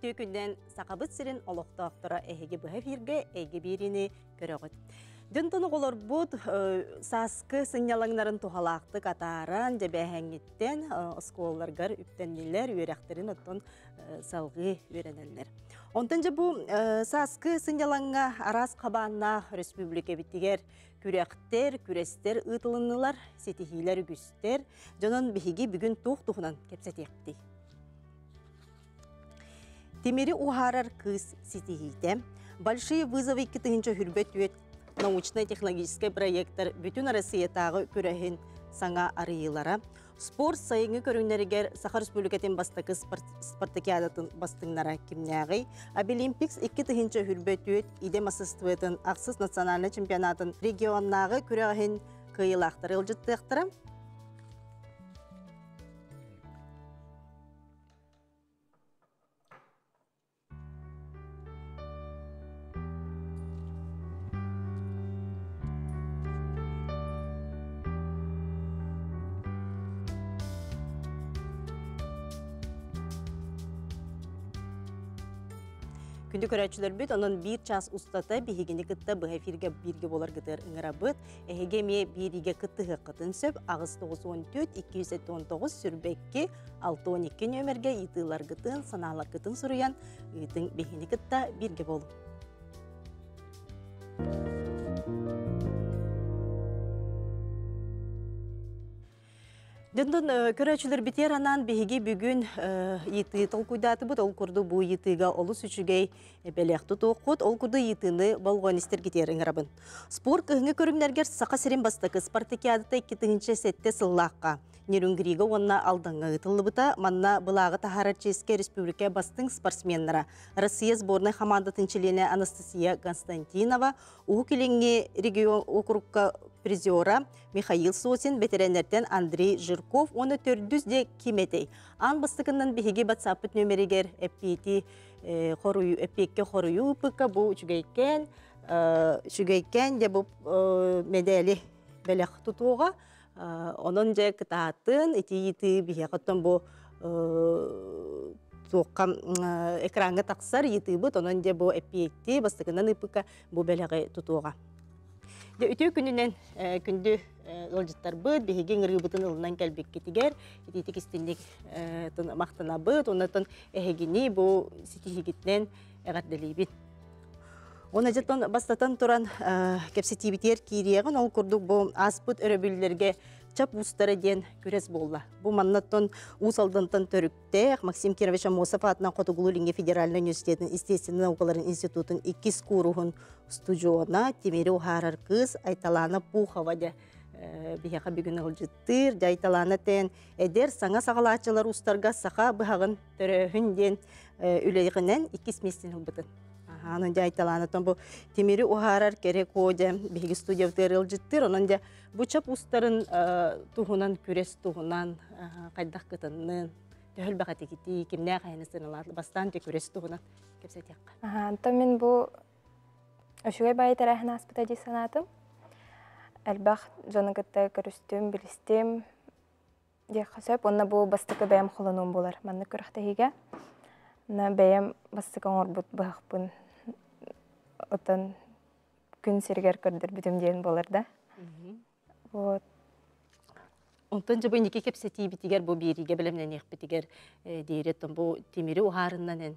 Үтүө күннэн Сахабыт сирин олохтоохторо эһиги быһа эфиргэ эйгэ биэриини көрөҕүт. Дьонтон оҕолорбут сааскы сынньалаҥнарын туһалаахтык атааран, дьэбээһэҥҥиттэн оскуолаларгар үктэннилэр, үөрэхтэрин оттон салҕыы үөрэнэллэр. Онтон дьэ бу сааскы сынньалаҥҥа араас хабааннаах республикабитигэр күрэхтэр, күрэстэр ыытылыннылар, ситиһиилэр үгүстэр. Дьонон биһиги бүгүн туох туһунан кэпсэтиэхпитий? Тимири уһаарар кыыс ситиһиитэ Большие вызовы 2024 научнай-технологическай проектар бүтүн Россиятааҕы күрэһин саҥа арыйыылара, спорт сайыҥҥы көрүҥнэригэр Саха Республикатын бастакы спартакиадатын бастыҥнара кимнээҕий, Абилимпикс 2024 идэ массастыбыатын ахсыс национальнай чемпионатын регионнааҕы күрэҕин кыайыылаахтары ыалдьыттыахтара. Күндү көрөөччүлэрбит, онон биир час устата биһигини кытта быһа эфиргэ бииргэ буоларгытыгар ыҥырабыт. Эһиги эмиэ биэриигэ кыттыһыаххытын сөп. 894 279 сүрбэкки 62 нүөмэргэ ыйытыыларгытын, санааларгытын суруйан, ыытыҥ биһини кытта бииргэ буолуҥ. Дьонтон көрөөччүлэрбитигэр анаан биһиги бүгүн ыйытыы толкуйдаатыбыт. Ол курдук бу ыйытыыга олус үчүгэй бэлэх тутуоххут. Ол курдук ыйытыыны болҕойон истэргитигэр ыҥырабын. Спорт кыһыҥҥы көрүҥнэргэр Саха сирин бастакы спартакиадата 2007 сыллаахха Нерюнгрига уонна Алдаҥҥа ыытыллыбыта. Манна былааҕы таһаарар чиэскэ республика бастыҥ спортсменнара Россия сборнай хамаандатын чилиэнэ Анастасия Константинова, Уһук Илиҥҥи регион округка призера Михаил Сосин, бэтэрээннэртэн Андрей Жирков уонна төрдүс де ким этэй? Аан бастакынан биһиги батсааппыт нүөмэригэр эппиэти хоруйу эппиэккэ хоруйу ыыппыкка бу үчүгэйкээн үчүгэйкээн дьэ бу мэдээли бэлэх тутуоҕа. Онон дьэ кытаатын ити-ити биһиэхэ оттон бу туохха экраҥҥа тахсар ыйытыыбыт, онон дьэ бу эппиэти бастакынан ыыппыкка бу бэлэҕи тутуоҕа. Дьэ үтүө күнүнэн күндү ыалдьыттарбыт, биһиги ыҥырыыбытын ылынан кэлбиккитигэр итиитик истинник махтанабыт, оннотон эһигини бу ситиһиигитинэн эҕэрдэлиибит. Уонна дьэ бастатан туран кэпсэтиибитигэр киириэҕин, ол курдук бу ааспыт өрөбүллэргэ Чап уустара диэн күрэс буолла. Бу маннаттан Уус Алдантан төрүктээх Максим Кирович Аммосов аатынан Хотугулуу-Илиҥҥи федеральнай университетын естественнэй наукаларын институтун иккис кууруһун устудьуона Тимири уһаарар кыыс Айталаана Пухова дьэ биһиэхэ бүгүн ыалдьыттыыр. Дьэ Айталаана тээн эдэр саҥа саҕалааччылар уустарга саха быһаҕын төрөөһүн диэн үлэҕинэн иккис миэстэни ылбытын. Аһаан дьэ Айталаанаттан бу тимири уһаарар кэрэ куо дьэ биһиги студиябытыгар ыалдьыттыыр. Онон дьэ бу чап уустарын туһунан күрэс туһунан хайдах кытыннын, төһө элбэх этигитий, кимнээх эһэни сыаналаат бастаан дьэ күрэс туһунан кэпсэтиэххэ. Аһаан, мин бу үчүгэй баайы тэрээһин ааспыта дии санаатым. Элбэх дьону кытта көрүстүм, билистим, диэххэ сөп. Уонна бу бастакы бэйэм холонуум буолар маннык күрэхтэһиигэ. Онно бэйэм бастакы оҥорбут быһахпын оттон күн сиригэр көрдөрбүтүм диэн буолар да. Вот. Онтон дьэ бу инники кэпсэтиибитигэр бу биэриигэ бэлэмнэниэхпитигэр диэри оттон бу тимири уһаарыннан эн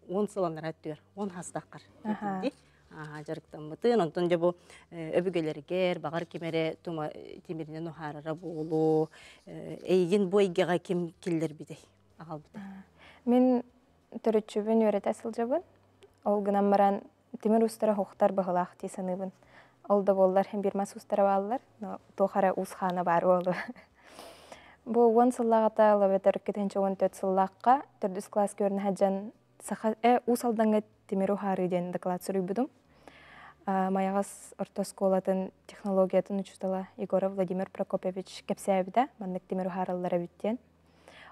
10 сыл анараа өттүгэр 10 хастаххар этинди дьарыктаммытын онтон дьэ бу өбүгэлэргэр баҕар ким эрэ тума тимиринэн уһаарара буолуо эйигин бу эйгэҕэ ким киллэрбитэй аҕалбытай Мин төрүччүбүн үөрэтэ сылдьабын. Ол гынан баран тимир уустара уһуктар быһылаах дии саныыбын. Ол да буоллар биир мас уустара бааллар, но туох эрэ уус хаана баар буолуо. Бу 10 сыллааҕыта лабетер 2014 сыллаахха төрдүс кылааска үөрэнэ сылдьан Саха Уус Алдаҥҥа тимир уһаарыы диэн доклад суруйбутум. Майаҕас орто оскуолатын технологиятын учуутала Егоров Владимир Прокопьевич кэпсээбитэ, маннык тимир уһаараллар эбит диэн.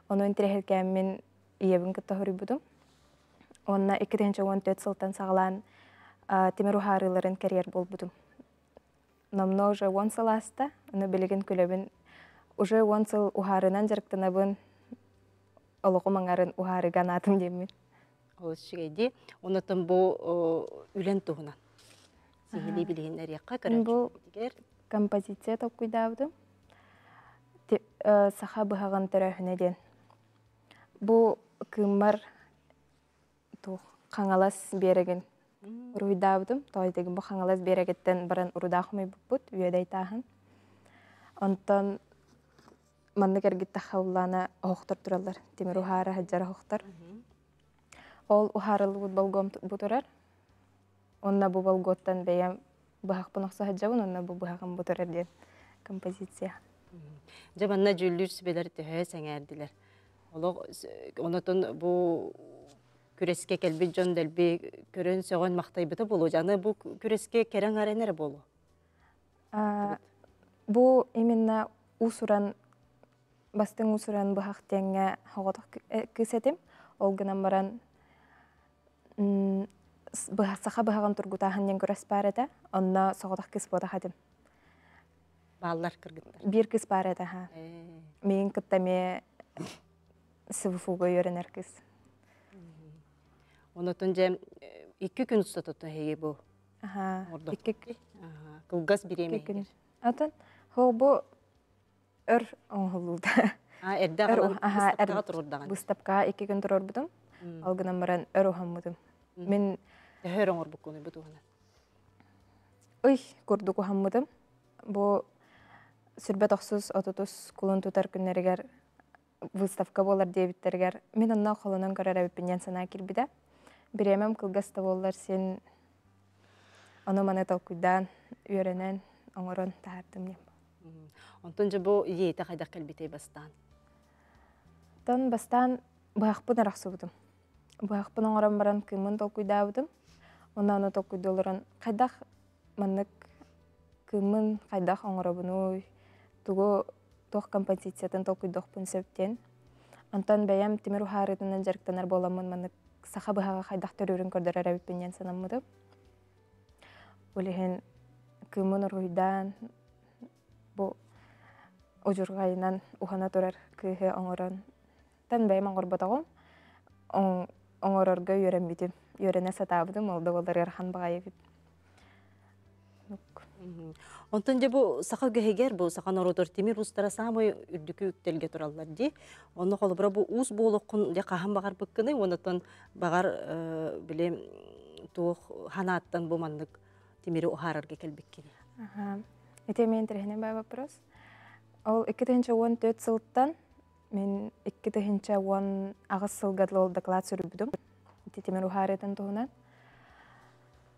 Ону интэриэһиргээммин ийэбин кытта суруйбутум. Уонна 2014 сылтан саҕалаан тимир уһаарыыларын кэрийэр буолбутум. Номнуо уже 10 сыл ааста, ону билигин күлэбин. Уже 10 сыл уһаарынан дьарыктанабын, олоҕум аҥарын уһаарыыга анаатым диэммин. Олус үчүгэй дии. Онотон бу үлэн туһунан сиһилии билиһиннэриэххэ Бу көрөөччүлэрбитигэр. композиция толкуйдаабытым. Саха быһаҕын төрөөһүнэ диэн. Бу кыыммар туох Хаҥалас биэрэгин уруһуйдаабытым. Тоҕо бу Хаҥалас биэрэгиттэн баран урудаах хомуйбуппут, үөдэй тааһын. Онтон маннык эргиттэххэ уллаана оһохтор тураллар. Тимир уһаара сылдьар оһохтор. Ол уһаарыллыбыт болгуом бу турар. Онно бу болгуоттан бэйэм быһахпын охсо сылдьабын, онно бу быһаҕым бу турар диэн композиция. Дьэ манна дьүүллүүр сүбэлэр төһө сэҥээрдилэр. Олох онотон бу күрэскэ кэлбит дьон дэлби көрөн сөҕөн махтайбыта буолуо. Аны бу күрэскэ кэрэ аҥарен эрэ буолуо. Бу именно уус-уран бастыҥ уус-уран быһах диэҥҥэ соҕотох кыыс этим. Ол гынан баран саха быһаҕын тургутааһын диэн күрэс баар этэ. Онно соҕотох кыыс буотах этим. Бааллар кыргыттар. Биир кыыс баар этэ, ха. Миигин кытта эмиэ СВФУга үөрэнэр кыыс. Онотон дьэ 2 күн устата эһиги бу Икки кылгас бириэмэ күн. Атын хоо бу өр оҥоһуллубута. Эрдэ быыстапкаҕа туруордаҕын. Быыстапкаҕа 2 күн туруорбутум. Ол гынан баран өр уһаммытым. Мин Төһө өр оҥорбуккунуй бу туһунан? Ый курдук уһаммытым. Бу 29-30 кулун тутар күннэригэр выставка буолар диэбиттэригэр мин онно холонон көрөр эбиппин диэн санаа киирбитэ. Бириэмэм кылгас да буоллар син ону-маны толкуйдаан, үөрэнэн, оҥорон таһаардым диэн. Онтон дьэ бу идеята хайдах кэлбитэй бастаан? Онтон бастаан быһахпын арахсыбытым. Быһахпын оҥорон баран кыыммын толкуйдаабытым. Онно ону толкуйдуу олорон хайдах маннык кыыммын хайдах оҥоробунуй, тугу туох композициятын толкуйдуохпун сөп диэн. Онтон бэйэм тимир уһаарыытынан дьарыктанар буоламмын маннык саха быһаҕа хайдах төрүүрүн көрдөрөр эбиппин диэн санаммытым. Ол иһин кыыммын уруһуйдаан бу удьурҕайынан уһана турар кыыһы оҥорон тан бэйэм оҥорботоҕум оҥорорго үөрэммитим үөрэнэ сатаабытым ол да буоллар ыарахан баҕайы эбит. Онтон дьэ бу саха үгэһигэр бу саха норуотугар тимир уустара саамай үрдүкү үктэлгэ тураллар дии. Онно холобура бу уус буолуоххун дьэ хаһан баҕарбыккыный уоннаттан баҕар били туох ханааттан бу маннык тимири уһаарарга кэлбиккиний? Ити эмиэ интэриэһинэй баай вопрос. Ол 2014 сылтан мин 2018 сылга дылы ол доклад суруйбутум. Ити тимир уһаарыытын туһунан.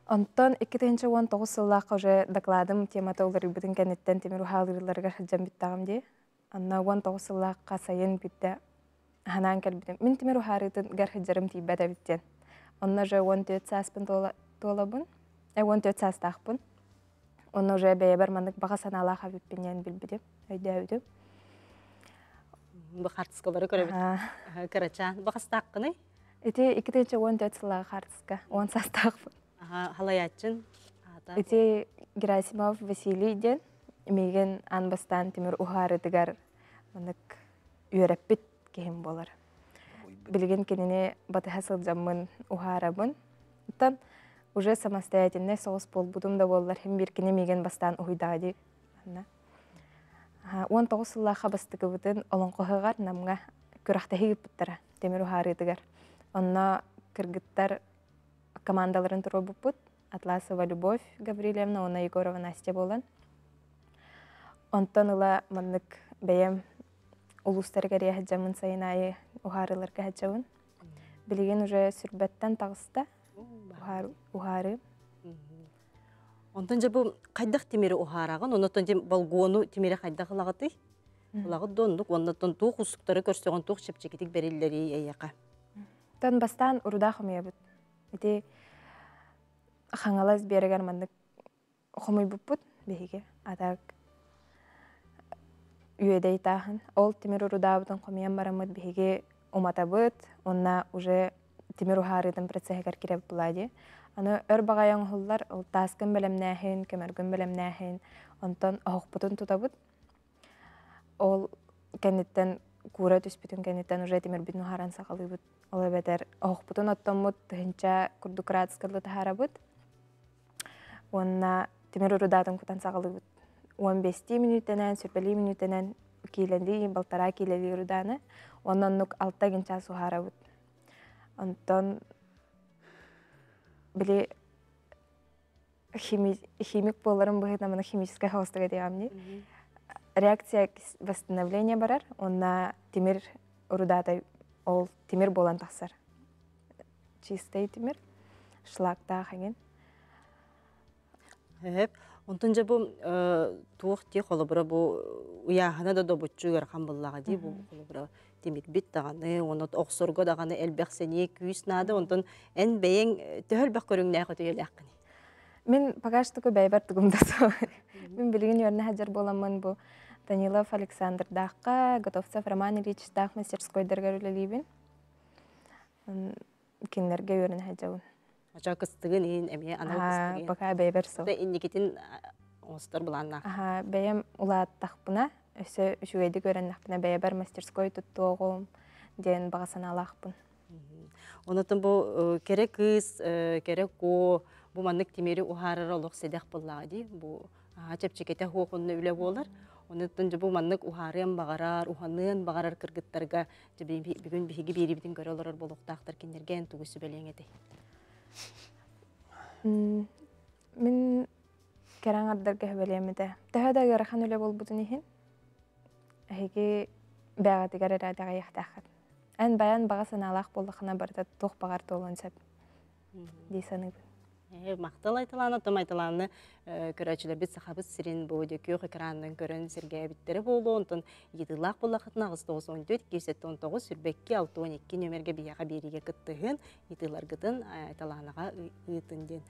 Онтон 2019 сыллаахха уже докладым темата уларыйбытын кэнниттэн тимир уһаалыыларыгар сылдьан бүттэҕим дии. Анна 19 сыллаахха сайын бүттэ ханаан кэлбитим. Мин тимир уһаарыытыгар сылдьарым тиийбэт эбит диэн. Онно уже 14 сааспын туолабын. 14 саастаахпын. Онно уже бэйэбэр маннык баҕа санаалаах эбиппин диэн билбитим, өйдөөбүтүм. Бу хартыскалары көрөбүт. Кырачаан. Бу хастааххыный? Ити 2014 сыллааҕы хаартыска. 10 саастаахпын. Халайааччын Ити Герасимов Василий диэн миигин аан бастаан тимир уһаарытыгар маннык үөрэппит киһим буолар. Билигин кинини батыһа сылдьаммын уһаарабын. Оттон уже самостоятельнай соҕус буолбутум да буоллар, син биир кини миигин бастаан уһуйдаҕа дии. Манна. 19 сыллаахха бастакыбытын олоҥхоһугар Намҥа күрэхтэһии ыыппыттара тимир уһаарыытыгар. Онно кыргыттар командаларын туруорбуппут. Атласова Любовь Гаврильевна уонна Егорова Настя буолан. Онтон ыла маннык бэйэм улуустарыгар сылдьаммын сайын аайы уһаарыыларга сылдьабын. Билигин уже сүрбэттэн таҕыста уһаарыы. Онтон дьэ бу хайдах тимири уһаараҕын, оннуттан дьэ болгуону тимири хайдах ылаҕытый? Ылаҕыт да оннук, оннуттан туох уустуктары көрсөҕүн, туох чэпчэкитик бэриллэрий эйиэхэ? Тон бастаан урудаа хомуйабыт. Ити Хаҥалас биэрэгэр маннык хомуйбуппут биһиги. А так үөдэй тааһын. Ол тимир урудаабытын хомуйан бараммыт биһиги уматабыт уонна уже тимир уһаарыытын процеһыгар кирэбит буолаа дии. Аны өр баҕайы оҥоһуллар, ол тааскын бэлэмнээһин, көмөргүн бэлэмнээһин, онтон оһохпутун тутабыт. Ол кэнниттэн Куура түспүтүн кэнниттэн уже тимирбитин уһааран саҕалыыбыт. Ол эбэтэр оһохпутун оттоммут тыһыынча курдук градуска дылы таһаарабыт. Уонна тимир урудаатын кутан саҕалыыбыт. 15 мүнүүтэнэн, сүрбэлии мүнүүтэнэн киилэлии, балтараа киилэлии урудааны. Уонна оннук алта гин чаас уһаарабыт. Онтон били химик буоларым быһыытынан маны химическай холостуга диэҕим Реакция восстановление барар, уонна тимир урудаата ол тимир буолан тахсар. Чистый тимир, шлактаах эҥин. Сөп. Онтон дьэ бу туох дии холобура бу уйааһына да добуччу ыарахан буоллаҕа дии бу холобура тимирбит даҕаны, уонна охсорго даҕаны элбэх сэниэ күүс наада. Онтон эн бэйэҥ төһө элбэх көрүҥнээх өтүйэлээххиний? Мин пока что бэйбэр тугум да суох. Мин билигин үөрэнэ сылдьар буоламмын бу Данилов Александрдаахха, Готовцев Роман Ильичтаах мастерскойдарыгар үлэлиибин. Кинилэргэ үөрэнэ сылдьабын. Очо кыстыгын иһин эмиэ анал кыстыгын. Пока бэйбэр суох. Инникитин оҥостор былааннаах. Аха, бэйэм улааттахпына, өссө үчүгэйдик үөрэннэхпинэ бэйэбэр мастерской туттуоҕум диэн баҕа санаалаахпын. Онотон бу кэрэ кыыс, кэрэ куо бу маннык тимири уһаарар олох сэдэх буоллаҕа дии. Бу чэпчэкитэ суох онно үлэ буолар. Онуттан дьэ бу маннык уһаарыан баҕарар, уһаныан баҕарар кыргыттарга бүгүн биһиги биэрибитин көрө олорор буолуохтаахтар кинилэргэ эн тугу сүбэлиэҥ этэй? Мин кэрэ аҥардарга сүбэлиэм этэ. Төһө да ыарахан үлэ буолбутун иһин, эһиги бэйэҕитигэр эрэ итэҕэйиэхтээххит. Эн баян баҕа санаалаах буоллаххына барыта туох баҕар туолуон сөп дии саныыбын. Махтал Айталаана, оттон Айталааны көрөөччүлэрбит Сахабыт сирин бу күөх экранынан көрөн сэргээбиттэрэ буолуо. Онтон ыйытыылаах буоллаххытына 894 279 22 62 нүөмэргэ биһиэхэ биэриигэ кыттыһын, ыйытыыларгытын Айталаанаҕа ыытын диэн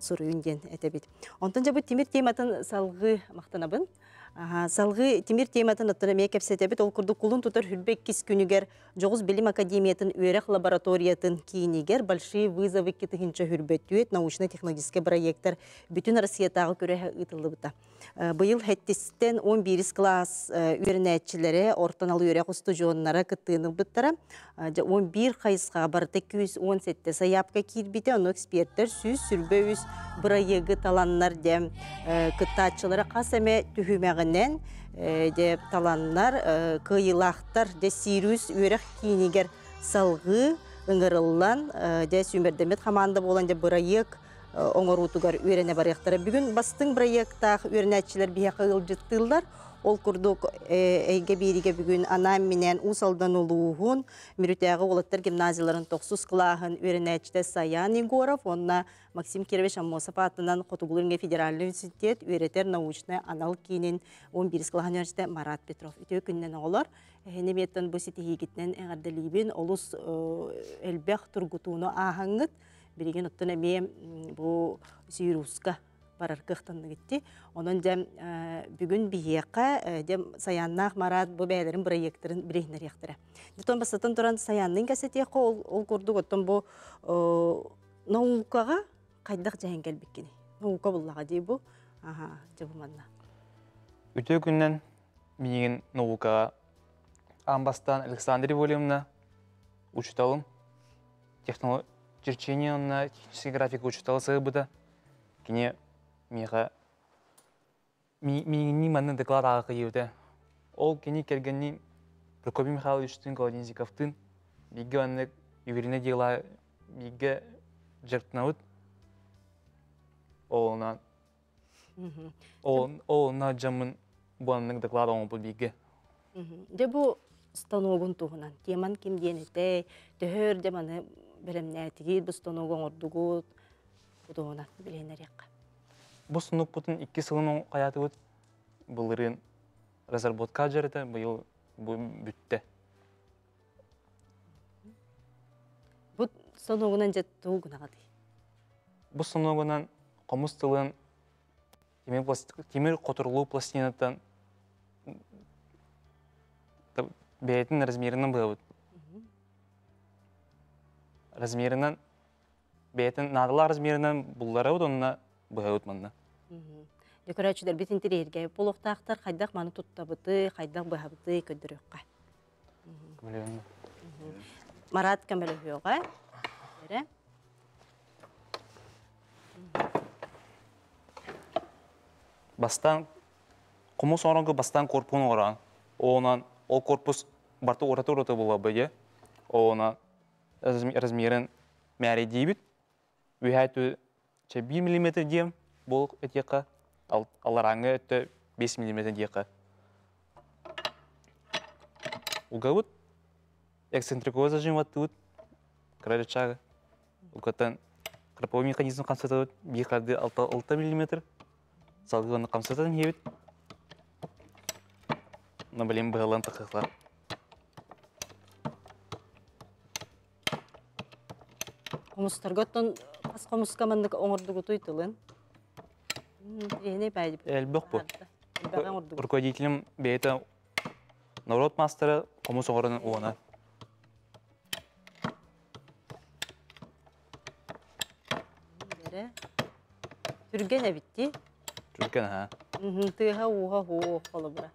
суруйун диэн этэбит. Онтон дьэ бу тимир тематын салгыы махтанабын. Салгыы тимир тематын оттон эмиэ кэпсэтэбит. Ол курдук кулун тутар хүрбэ иккис күнүгэр Дьоҕус билим академиятын үөрэх лабораториятын киинигэр «Большие вызовы 2024» научно-технологическай проектар бүтүн Россиятааҕы күрэһэ ыытыллыбыта. Быйыл хэттистэн 11 кылаас үөрэнээччилэрэ, орто анал үөрэх устудьуоннара кыттыыны ылбыттара. 11 хайысхаҕа барыта 217 сайаапка киирбитэ, ону эксперттэр 123 бырайыагы таланнар дьэ кыттааччылары хас эмэ түһүмэҕинэн дьэ таланнар кыайыылаахтар дьэ Сириус үөрэх киинигэр салҕыы ыҥырыллан дьэ сүүмэрдэммит хамаанда буолан дьэ бырайыак оҥоруутугар үөрэнэ барыахтара. Бүгүн бастыҥ бырайыактаах үөрэнээччилэр биһиэхэ ыалдьыттыыллар. Ол курдук эйгэ биэригэ бүгүн анаан-минээн Уус Алдан улууһун Мүрүтээҕи уолаттар гимназияларын тохсус кылааһын үөрэнээччитэ Саян Егоров уонна Максим Кирович Аммосов аатынан Хотугулуу-Илиҥҥи федеральнай университет үөрэтэр научнай анал киинин 11 кылааһын үөрэнээччитэ Марат Петров. Үтүө күнүнэн оҕолор! Эһини миэттэн бу ситиһиигитинэн эҕэрдэлиибин. Олус элбэх тургутууну ааһаҥҥыт. Билигин оттон эмиэ бу Сируска барар кыахтанныгытти. Онон дьэ бүгүн биһиэхэ дьэ Саяннаах Марат бу бэйэлэрин бырайыактарын билиһиннэриэхтэрэ. Оттон бастатан туран Саянныын кэсэтиэххэ ол, ол курдук оттон бу наукаҕа хайдах дьэһэн кэлбиккиний? Наука буллаҕа дии бу. Аха, дьэ бу манна. Үтүө күннэн миигин наукаҕа аан бастаан Александра Ивановна учууталым черчение уонна техническэй графика учуутала сыһыарбыта. Кини миэхэ миигинниин маннык доклад ааҕа кыйыбыта. Ол кини кэргэнниин Прокопий Михайловичтыын Колодезниковтыын бииргэ маннык ювелирное дела бииргэ дьарыктанабыт. Ол онон ол онно дьоммун бу маннык доклад оҥорбут бииргэ. Дьэ бу станогун туһунан теман ким диэн этэй, төһө өр дьэ маны бэлэмнээтигит, бу станогу оҥордугут, бу туһунан билиһиннэриэххэ. Бу станокпутун икки сылын хайаатыбыт былырыын разработка дьарыта быйыл бу бүттэ. Бу станогунан дьэ тугу гынаҕытый? Бу станогунан хомус тылын тимир хотурлуу пластинаттан бэйэтин размерынан быһабыт. Размерынан бэйэтин наадалаах размерынан булларабыт онно быһабыт манна. Дьэ, көрөөччүлэрбит интэриэһиргээбит буолуохтаахтар, хайдах маны туттабыты, хайдах быһабыты көрдөрүөххэ. Марат көмөлөһүөҕэ. Эрэ. Бастаан хомус оҥорорго бастаан корпуһун оҥороон. Онон ол корпус барыта ураты-ураты буолар дии. Онон размерын мээрэйдиибит. Үһээ чэ 1 миллиметр диэм буол этиэххэ, алларааҥҥы өттө 5 миллиметр диэххэ. Угабыт эксцентриковый зажим аттыбыт, кыра рычагы. Угаттан храповой механизм хамсатабыт, биир харды 6 миллиметр. Салгыы оны хамсатан иһэбит. Но блин быһыллан тахсыахтаах. Хомустарга оттон хас хомуска маннык оҥордугутуй тылын? Интэриэһинэй баайы. Элбэх бу. Руководителем бэйэтэ народ мастера хомус оҥорон уона. Түргэн эбит дии. Түргэн аха. Тыаһа ууһа һуу холобура.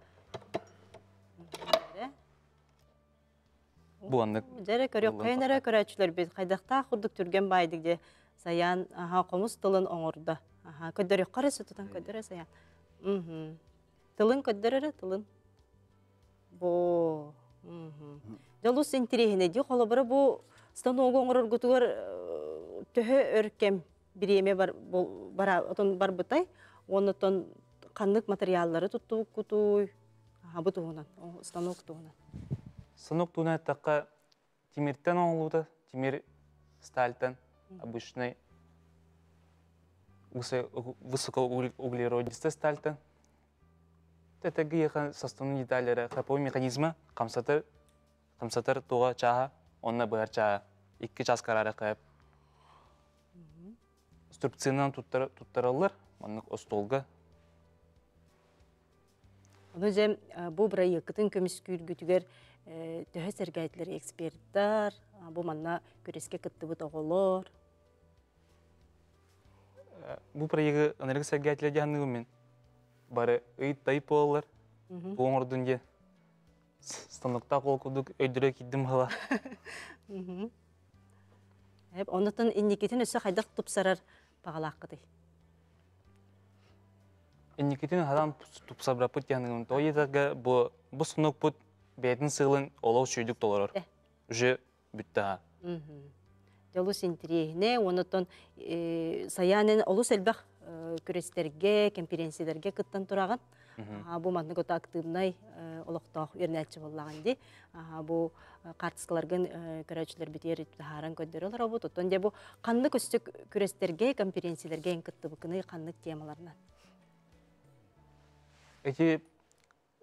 Бу аннык. Дьэрэ көрүөххэйин эрэ көрөөччүлэрбит хайдахтаах курдук түргэн баайдык дьэ Саян аха хомус тылын оҥордо. Аха көрдөрүөххэ эрэ сытытан көрдөрө Саян. Тылын көрдөр эрэ тылын. Бо. Дьолус интириэһинэ дии холобура бу станогу оҥороргутугар төһө өр кэм бириэмэ бар, бара, отон барбытай уонна ханнык материаллары туттубуккутуй бу туһунан станок туһунан. Станок туһунан эттэххэ тимиртэн оҥоһуллубута, тимир стальтан обычный высокоуглеродистый стальтан. Тэтэгиэхэ составной деталлары храповой механизма хамсатар хамсатар туга чааһа, онно быһар чааһа 2 час караары кайып струбцинан туттараллар маннык остуолга. Ону дьэ бу бырайыаккытын көмүскүүргүтүгэр төһө сэргээтилэр эксперттар, бу манна күрэскэ кыттыбыт оҕолор? Бу проегы ынырык сэргээтилэр дьаһанныгым мин. Бары ый-тай буолаллар. Бу оҥордун диэн станоктаах ол курдук өйдөрө киирдим баһыла. Оннуттан инникитин өссө хайдах тупсарар баҕалааххытый? Инникитин хадан тупсарбаппыт диэханыгым. Тоҕо диэтэххэ бу бу станокпут бэйэтин сыалын олох үчүгэйдик толорор. Уже бүттэ. Олус интириэһинэ, оннуттан Саян олус элбэх күрэстэргэ, конференцияларга кыттан тураҕын. Бу маннык ото активнай олохтоох үөрэнээччи буоллаҕын дии. Бу хаартыскаларгын көрөөччүлэрбитигэр таһааран көрдөрө олоробут. Оттон дьэ бу ханнык өссө күрэстэргэ, конференцияларга эн кыттыбыккыный, ханнык темаларынан? Эти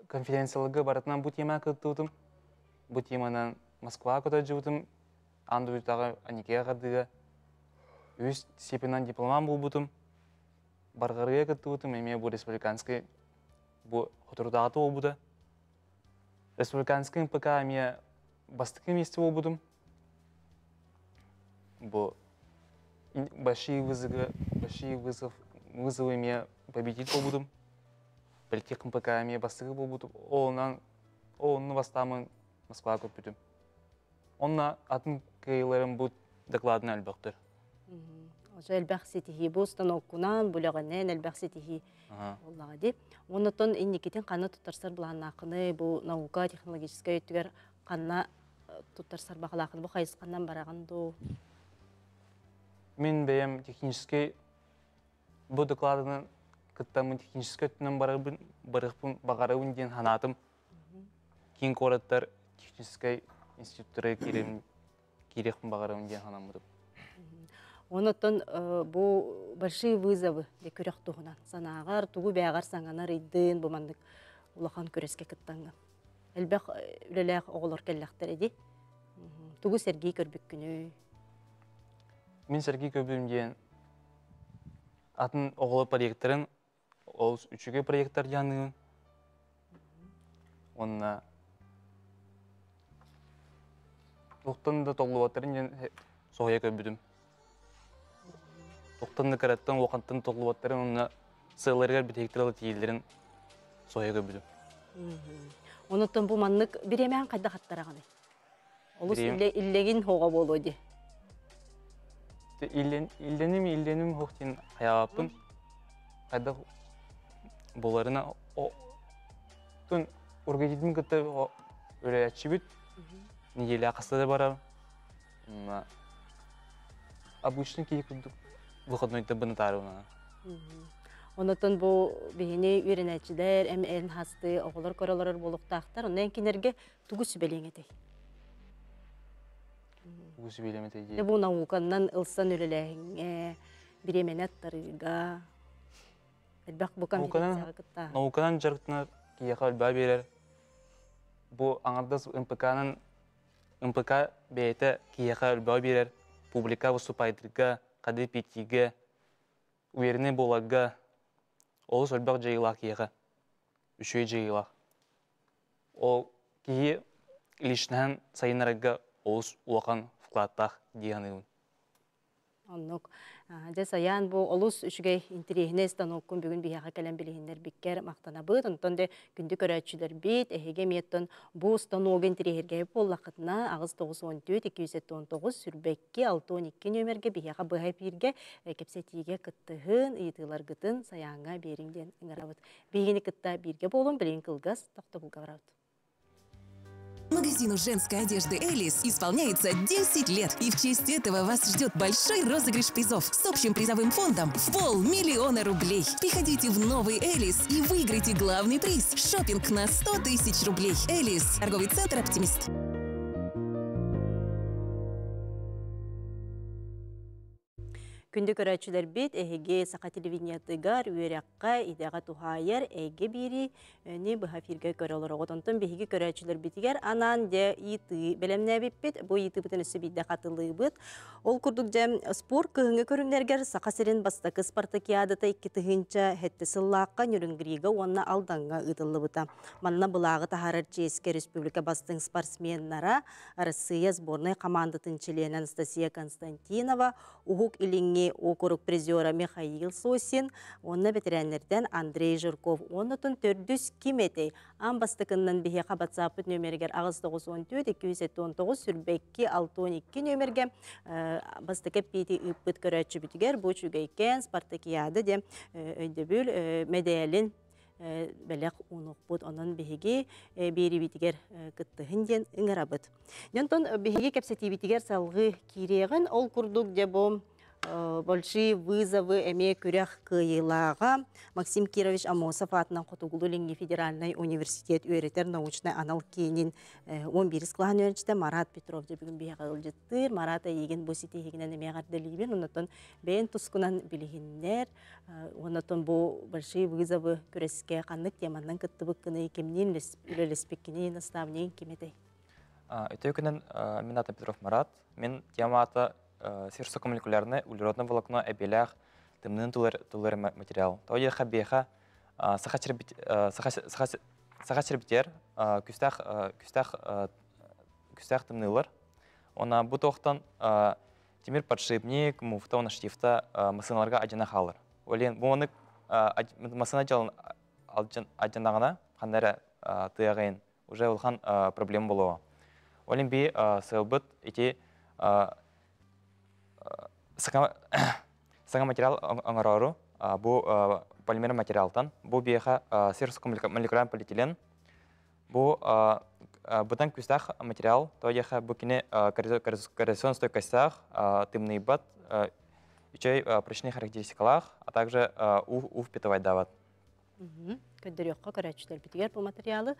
конференцияларга барытынан бу темаҕа кыттыбытым. Бу теманан Москваҕа көтөдьүбүтүм, аан дойдутааҕы Аникея хардыыга үс степенынан дипломан буолбутум. Барҕарыга кыттыбытым, эмиэ бу республиканскай бу соторутааҕыта буолбута. Республиканскай МПК эмиэ бастакы миэстэ буолбутум. Бу большие вызовы, большие вызов, вызовы эмиэ победить буолбутум. Политех МПК эмиэ бастакы буолбутум. Онон онну бастаамын Москваҕа көппүтүм. Онно атын кыайыыларым бу докладынан элбэхтэр. Ошо элбэх ситиһии бу установкунан, булэҕинэн элбэх ситиһии буоллаҕа дии. Оннотон инникитин ханна туттарсар былааннааххыный, бу наука технологическай өттүгэр ханна туттарсар баҕалааххын, бу хайысханан бараҕын дуу? Мин бэйэм техническэй бу докладынан кыттаммын техническэй өттүнэн барарбын барыахпын баҕарабын диэн санаатым. Киин куораттар техническэй институттары киирэн киириэхпин баҕарабын диэн санаммытым. Онотон бу большие вызовы де күрэх туһунан санааҕар, тугу бээҕэр саҥанар ыйдыын бу маннык улахан күрэскэ кыттаҥҥын. Элбэх үлэлээх оҕолор кэллэхтэрэ дии. Тугу сэргии көрбүккүнүй? Мин сэргии көрбүтүм диэн атын оҕолор проекттарын олус үчүгэй проекттар дьаныгын уонна туохтан да толлубаттарын диэн соһуйа көрбүтүм. Туохтан да кыраттан улахантан толлубаттарын уонна сыалларыгар бүтэһиктэр тиийэллэрин соһуйа көрбүтүм. Онуттан бу маннык бириэмээн хайдах аттараҕыный? Олус иллэгин хоҕо буолуо дии. Иллэним иллэним хоох диэн хайаабаппын. Хайдах буоларына тун ургетитин кытта үлэлээччибит. Неделя хаста да барар. Обычный киһи курдук выходнойда бынытаарыбына. Онотон бу биһини үөрэнээччилэр, эн хасты оҕолор көрөлөрөр буолуохтаахтар. Онон кинерге тугу сүбэлиэҥ этэй? Тугу сүбэлиэм этэй дии. Бу науканнан ылсан үлэлээһиҥҥэ, бириэмэни аттарыыга, элбэх бу конференцияҕа кытта. Науканан дьарыктанар киһиэхэ элбэҕи биэрэр. Бу аҥардас МПК-нан МПК бэйэтэ киһиэхэ элбэҕи биэрэр. Публика выступайдырга, хады питиигэ, уверенный буоларга олус элбэх дьайыылаах киһиэхэ. Үчүгэй дьайыылаах. Ол киһи личноһын сайыннарарга олус улахан вкладтаах дии саныыбын. Оннук. Дьэ Саян бу олус үчүгэй интэриэһинэй станоккун бүгүн биһиэхэ кэлэн билиһиннэрбиккэр махтанабыт. Онтон да күндү көрөөччүлэрбит, эһиги эмиэттэн бу станогу интэриэһиргээбит буоллаххытына, 8 94 279 22 62 нүөмэргэ биһиэхэ быһа эпииргэ кэпсэтиигэ кыттыһын, ыйытыыларгытын Саяҥҥа биэриҥ диэн ыҥырабыт. Биһигини кытта бииргэ буолун, билигин кылгас тохтобулга барабыт. Магазину женской одежды «Элис» исполняется 10 лет. И в честь этого вас ждет большой розыгрыш призов с общим призовым фондом в 500 000 рублей. Приходите в новый «Элис» и выиграйте главный приз – шопинг на 100 тысяч рублей. «Элис» – торговый центр «Оптимист». Күндү көрөөччүлэрбит, эһиги Саха телевидениетыгар үөрэххэ, идэҕэ туһаайар эйгэ биэриини быһа эфиргэ көрө олороҕут. Онтон биһиги көрөөччүлэрбитигэр анаан дьэ ыйытыы бэлэмнээбиппит. Бу ыйытыыбытын өссө биирдэ хатылыыбыт. Ол курдук дьэ спорт кыһыҥҥы көрүҥнэргэр Саха сирин бастакы спартакиадата 2007 сыллаахха Нерюнгрига уонна Алдаҥҥа ыытыллыбыта. Манна былааҕы таһаарар чиэскэ республика бастыҥ спортсменнара Россия сборнай командатын чилиэнэ Анастасия Константинова, Уһук Илиҥҥи округ призера Михаил Сосин уонна бэтэрээннэртэн Андрей Жирков уоннатын төрдүс ким этэй? Аан бастакыннан биһиэхэ WhatsApp нөмеригэр 894 279 22 62 нөмерге бастакы эппиэти ыыппыт көрөөччүбүтүгэр бу үчүгэйкээн спартакиада диэн өйдөбүл мэдээлин бэлэх уунуохпут. Онон биһиги биэрибитигэр кыттыһын диэн ыҥырабыт. Онтон биһиги кэпсэтиибитигэр салгыы киириэҕин, ол курдук дьэ бу большие вызовы эмиэ күрэх кыайыылааҕа Максим Кирович Аммосов аатынан Хотугулуу-Илиҥҥи федеральнай университет үөрэтэр научнай анал киинин 11 кылааһын үөрэнчитэ Марат Петров дьэ бүгүн биһиэхэ ыалдьыттыыр. Марат эйигин бу ситиһиигинэн эмиэ эҕэрдэлиибин. Оннотон бэйэн тускунан билиһиннэр. Оннотон бу большие вызовы күрэскэ ханнык теманнан кыттыбыккыный, кимниин үлэлэспиккиний, наставнигын ким этэй? Үтүө күнүн, мин атым Петров Марат. Мин темата сверхвысокомолекулярное углеродное волокно эбиэлээх тымныын тулуйар материал. Тоҕо диэххэ биэхэ саха сирбитигэр күстээх күстээх күстээх тымныылар. Уонна бу туохтан тимир подшипник, муфта уонна штифта массыыналарга адьана хаалар. Ол иһин бу маннык массыына алдьаннаҕына ханна эрэ тыаҕайын уже улахан проблема буолуоҕа. Ол иһин би сыалбыт ити саҥа материал оҥороору бу полимер материалтан бу биэхэ сверхвысокомолекулярный полиэтилен бу бытан күүстээх материал то диэхэ бу кини коррозион стойкостьтаах тымныйбат үчүгэй прочный характеристикалаах а также уу впитывайдаабат. Көрдөрүөххэ көрөөччүлэрбитигэр бу материалы.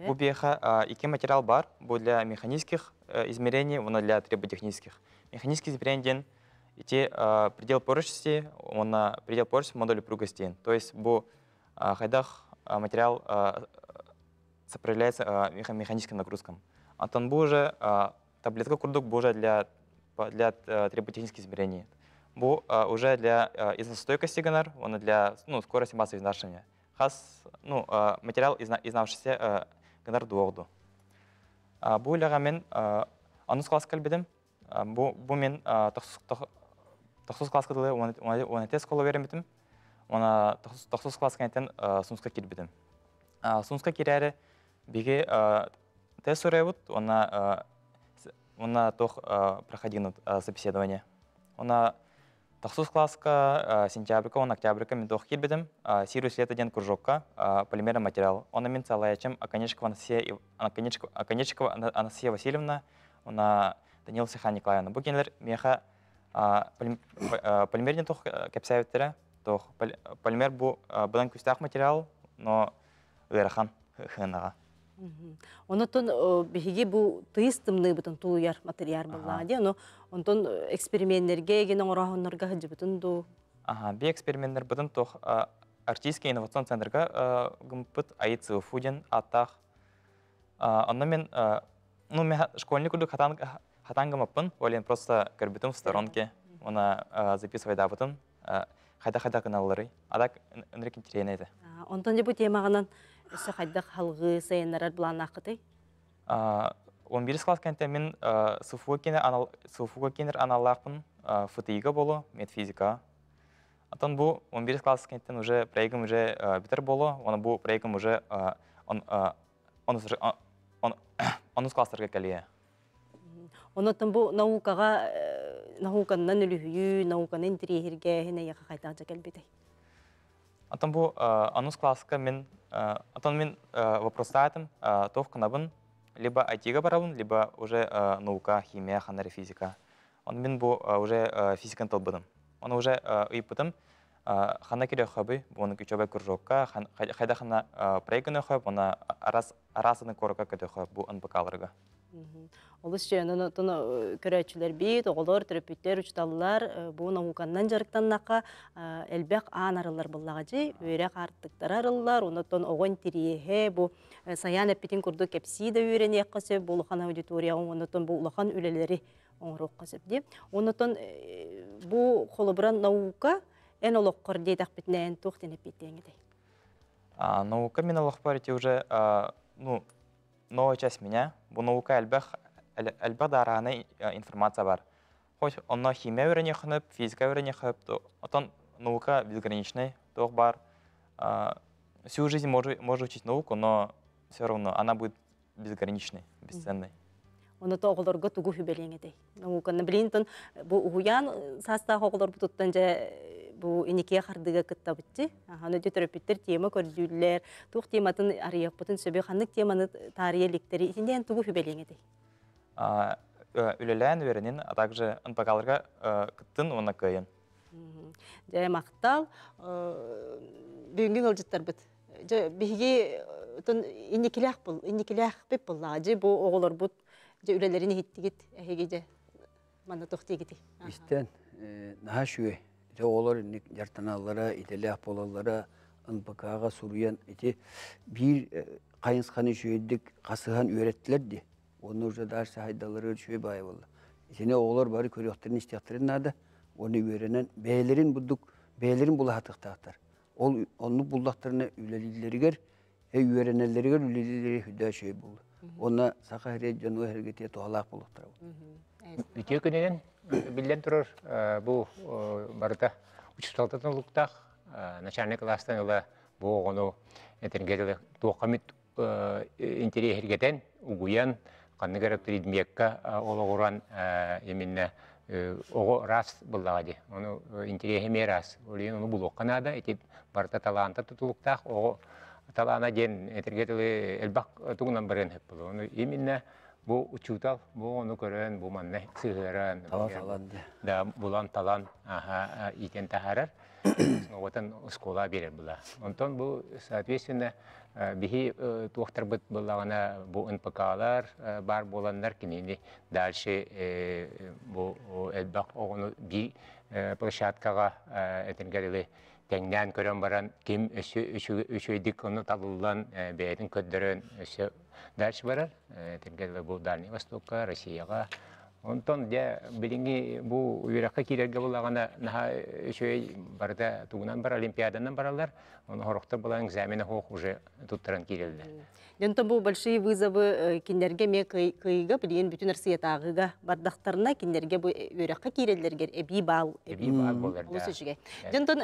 Бу биэхэ икки материал бар. Бу для механических измерений, уонна для триботехнических. Механический измерение диэн ити предел прочности, уонна предел прочности модуль упругости. То есть бу хайдах материал сопротивляется механическим нагрузкам. Антон бу уже таблетка курдук бу уже для триботехнических измерений. Бу уже для износостойкости гынар, уонна для ну, скорости массового изнашивания. Хас ну, материал изнавшийся гынар дуоҕду. Бу үлэҕэ мин онус класска кэлбитим. Бу, бу мин тохсус класска дылы 10 школа беремитим. Она тохсус класс кэнтен Сунска кирбитим. Сунска кирээри биги тест суруйабыт, уонна уонна тох проходил собеседование. Она тохсус класска сентябрька, он октябрька мен тох кирбитим. Сирус лето ден кружокка полимерный материал. Она мен салаячым Оконечкова Анастасия, Оконечкова Анастасия Васильевна, она Данил Сиха Николаевна. Бу кинилер меха полимерный тох кэпсээбиттэрэ. Тох полимер бу быдан күстээх материал, но ыарахан хынаға. Онотон биһиги бу тыйыс тымныыбытын тулуйар материал буллаа ди. Ону онтон эксперименттерге ген оҥороһоннорго сылдьыбытын ду. Аха, би эксперименттер бытын тох Арктический инновационный центрга гымпыт АИЦ диэн аттаах. Онно мен, ну, мен школьник курдук хатан хатан гымаппын, олен просто көрбүтүм в сторонке, она записывай дабытын, хайда-хайда гыналлары. Адак ынырык интересно это. Онтон бу темаҕынан өссө хайдах халгыы сайыннарар былааннааххытый? 11 класс кэнтэ мен СФУ кинер аналлаахпын, ФТИга болу, медфизика. Атон бу 11 класс кэнтен уже проектым уже битер болу, оны бу проектым уже он он он класстарга кэлиэ. Онотон бу наукаға науканнан үлүһүйүү, науканы интириэһиргээһин эйиэхэ хайдах кэлбитэй? Атон бу онус класска мен атон мен вопростаатым, тох кынабын, либо IT-га барабын, либо уже наука, химия, ханары физика. Он мен бу уже физиканы талбыдым. Он уже ыйыппытым, хана кире хабы, буны күчөбө кружокка, хайда хана проектны хаб, она арас арасыны корка көтө хаб бу НПКларга. Олус жөнүн тоно көрөөчүлөр бит, оҕолор, төрөппүттэр, учуталлар бу науканнан жарыктаннака элбэх аан арыллар буллагажы, үөрэх артыктар арыллар, онотон оҕон тириэһэ бу саян эппитин курдук кепси да үөрэниэххэ сөп, бу улахан аудитория, онотон бу улахан үлэлэри оҥоруохха сөп ди. Онотон бу холобуран наука эн олоххор диэтэхпитинээн туох тен эппиттиэҥитэй? Наука мен олохпор эти уже, ну, новая часть меня. Бу наука элбэх элбэх дарааны информация бар. Хоть онно химия үйренехынып, физика үйренехып, отон наука безграничный, тох бар. Всю жизнь можно учить науку, но все равно она будет безграничной, бесценной. Оны оҕолорго тугу хүбэлиэҥэтэй? Науканы билин бу уһуян саастаах оҕолор бутуттан же бу иникие хардыга кыттабытчы. Аны төрөппүттэр тема көрдүүллэр, туох тематын арыйаппытын сөбү, ханнык теманы таарыйа ликтери итинден тугу хүбэлиэҥэтэй? Үлэлээн үөрэнин, а также НПКларга кыттын уонна кыайын. Дьэ махтал бүгүҥҥү ыалдьыттарбыт. Дьэ биһиги тон инникилээх бул, инникилээх бит буллаа. Дьэ бу оҕолорбут дьэ үлэлэрин иһиттигит, эһиги дьэ манна тохтигити. Истэн наһаа үчүгэй. Ити оҕолор инник дьарыктаналлара, идэлээх буолаллара, НПК-ҕа суруйан ити биир хайысханы үчүгэйдик хасыһан үөрэттилэр дии. Уонна уже дальше хайдалары үчүгэй баайы буолла. Итини оҕолор бары көрүөхтэрин истиэхтэрин наада. Уонна үөрэнэн бэйэлэрин бурдук бэйэлэрин булаһатыахтаахтар. Ол оннук буллахтарына үлэлииллэригэр, үөрэнэллэригэр үлэлииллэригэр хүдээ үчүгэй буолла. Уонна саха сирэ дьону эһэргэтиэ туһалаах буолуохтара. Үтүө күнүнэн биллэн турар бу барыта учууталтан олуктаах начальник класстан ыла бу оҕону этэргэ туохха интэриэһиргэтэн, угуйан, ханнык эрэ предмекка олоҕуран именно оҕо раз буллаҕа дии. Ону интэриэһи эмиэ раз. Ол ону булуохха наада. Ити барыта талаанта тутулуктаах оҕо талаана диэн этэргэ тылы элбэх тугунан барыан сөп буолуо. Ону именно бу учуутал бу ону көрөн, бу манна сыһыаран, да булан талан аха иитэн таһаарар. Оҕотон оскуола биэрэр була. Онтон бу соответственно биһи туохтарбыт буллаҕына бу НПКлар бар буоланнар кинини дальше бу элбэх оҕону би площадкаҕа этэргэ тэҥнээн көрөн баран ким өссө үчүгэйдик ону талыллан бэйэтин көрдөрөн өссө дальше барар. Этэргэ бу Дальний Востокка, Россияҕа. Онтон дьэ билиҥҥи бу үөрэххэ киирэргэ буллаҕына наһаа үчүгэй барыта тугунан бар олимпиаданан бараллар. Ону сорохтор буолан экзамена суох уже туттаран киирэллэр. Дьонтон бу большие вызовы кинилэргэ эмиэ кыайыыга билигин бүтүн Россиятааҕыга бардахтарына кинилэргэ бу үөрэххэ киирэллэригэр эбии баал эбии баал буолар олус үчүгэй. Дьонтон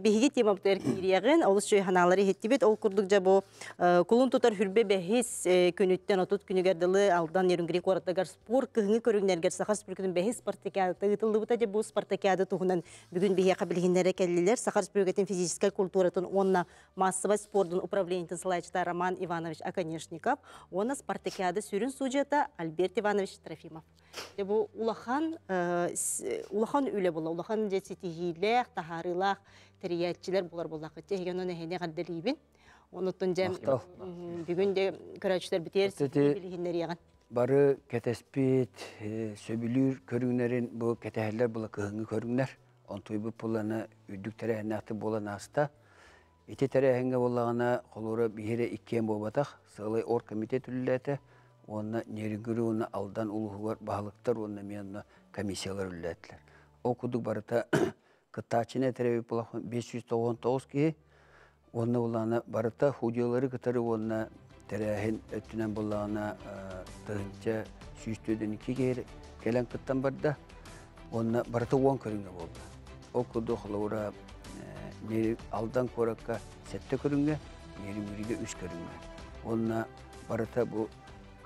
биһиги темабытыгар киириэҕин олус үчүгэй санаалары иһиттибит. Ол курдук дьэ бу кулун тутар хүрбэ бэһис күнүттэн 30 күнүгэр дылы Алдан Нерюнгри куоратыгар спорт кыһыҥҥы көрүҥнэргэр Саха Республикатын бэһис спартакиадата ыытыллыбыта. Дьэ бу спартакиада туһунан бүгүн биһиэхэ билиһиннэрэ кэллилэр. Саха Республикатын физическэй культуратын уонна маассабай спордун управлениетын салайааччыта Роман Иванович Оконешников уонна спартакиада сүрүн судьуйата Альберт Иванович Трофимов. Дьэ бу улахан улахан үлэ була, улахан дьэ ситиһиилээх, таһаарыылаах тэрийээччилэр булар буоллаххыт. Дьэ эһиги онон эһини эҕэрдэлиибин. Онуттан дьэ бүгүн дьэ көрөөччүлэрбитигэр билиһиннэриэҕин. Бары кэтэспит, сөбүлүүр көрүҥнэрин бу кэтэһэллэр була кыһыҥҥы көрүҥнэр. Онтуйбут булана үрдүк тэрээһиннээхтик буолан ааста. Ити тэрээһиҥҥэ буоллаҕына, холуура биһиэрэ иккиэн буолбатах, сыалай оргкомитет үлэлээтэ уонна Нерюнгри уонна Алдан улууһугар баһылыктар уонна эмиэ онно комиссиялар үлэлээтилэр. Ол курдук барыта кыттааччыны этэр эбит буоллахпына 599 киһи уонна буоллаҕына барыта худьялары кытары уонна тэрээһин өттүнэн буоллаҕына 1142 киһи кэлэн кыттан барда уонна барыта 10 көрүҥҥэ буолла. Ол курдук холобура Алдан куоракка сэттэ көрүҥҥэ, Нерюнгригэ үс көрүҥҥэ. Уонна барыта бу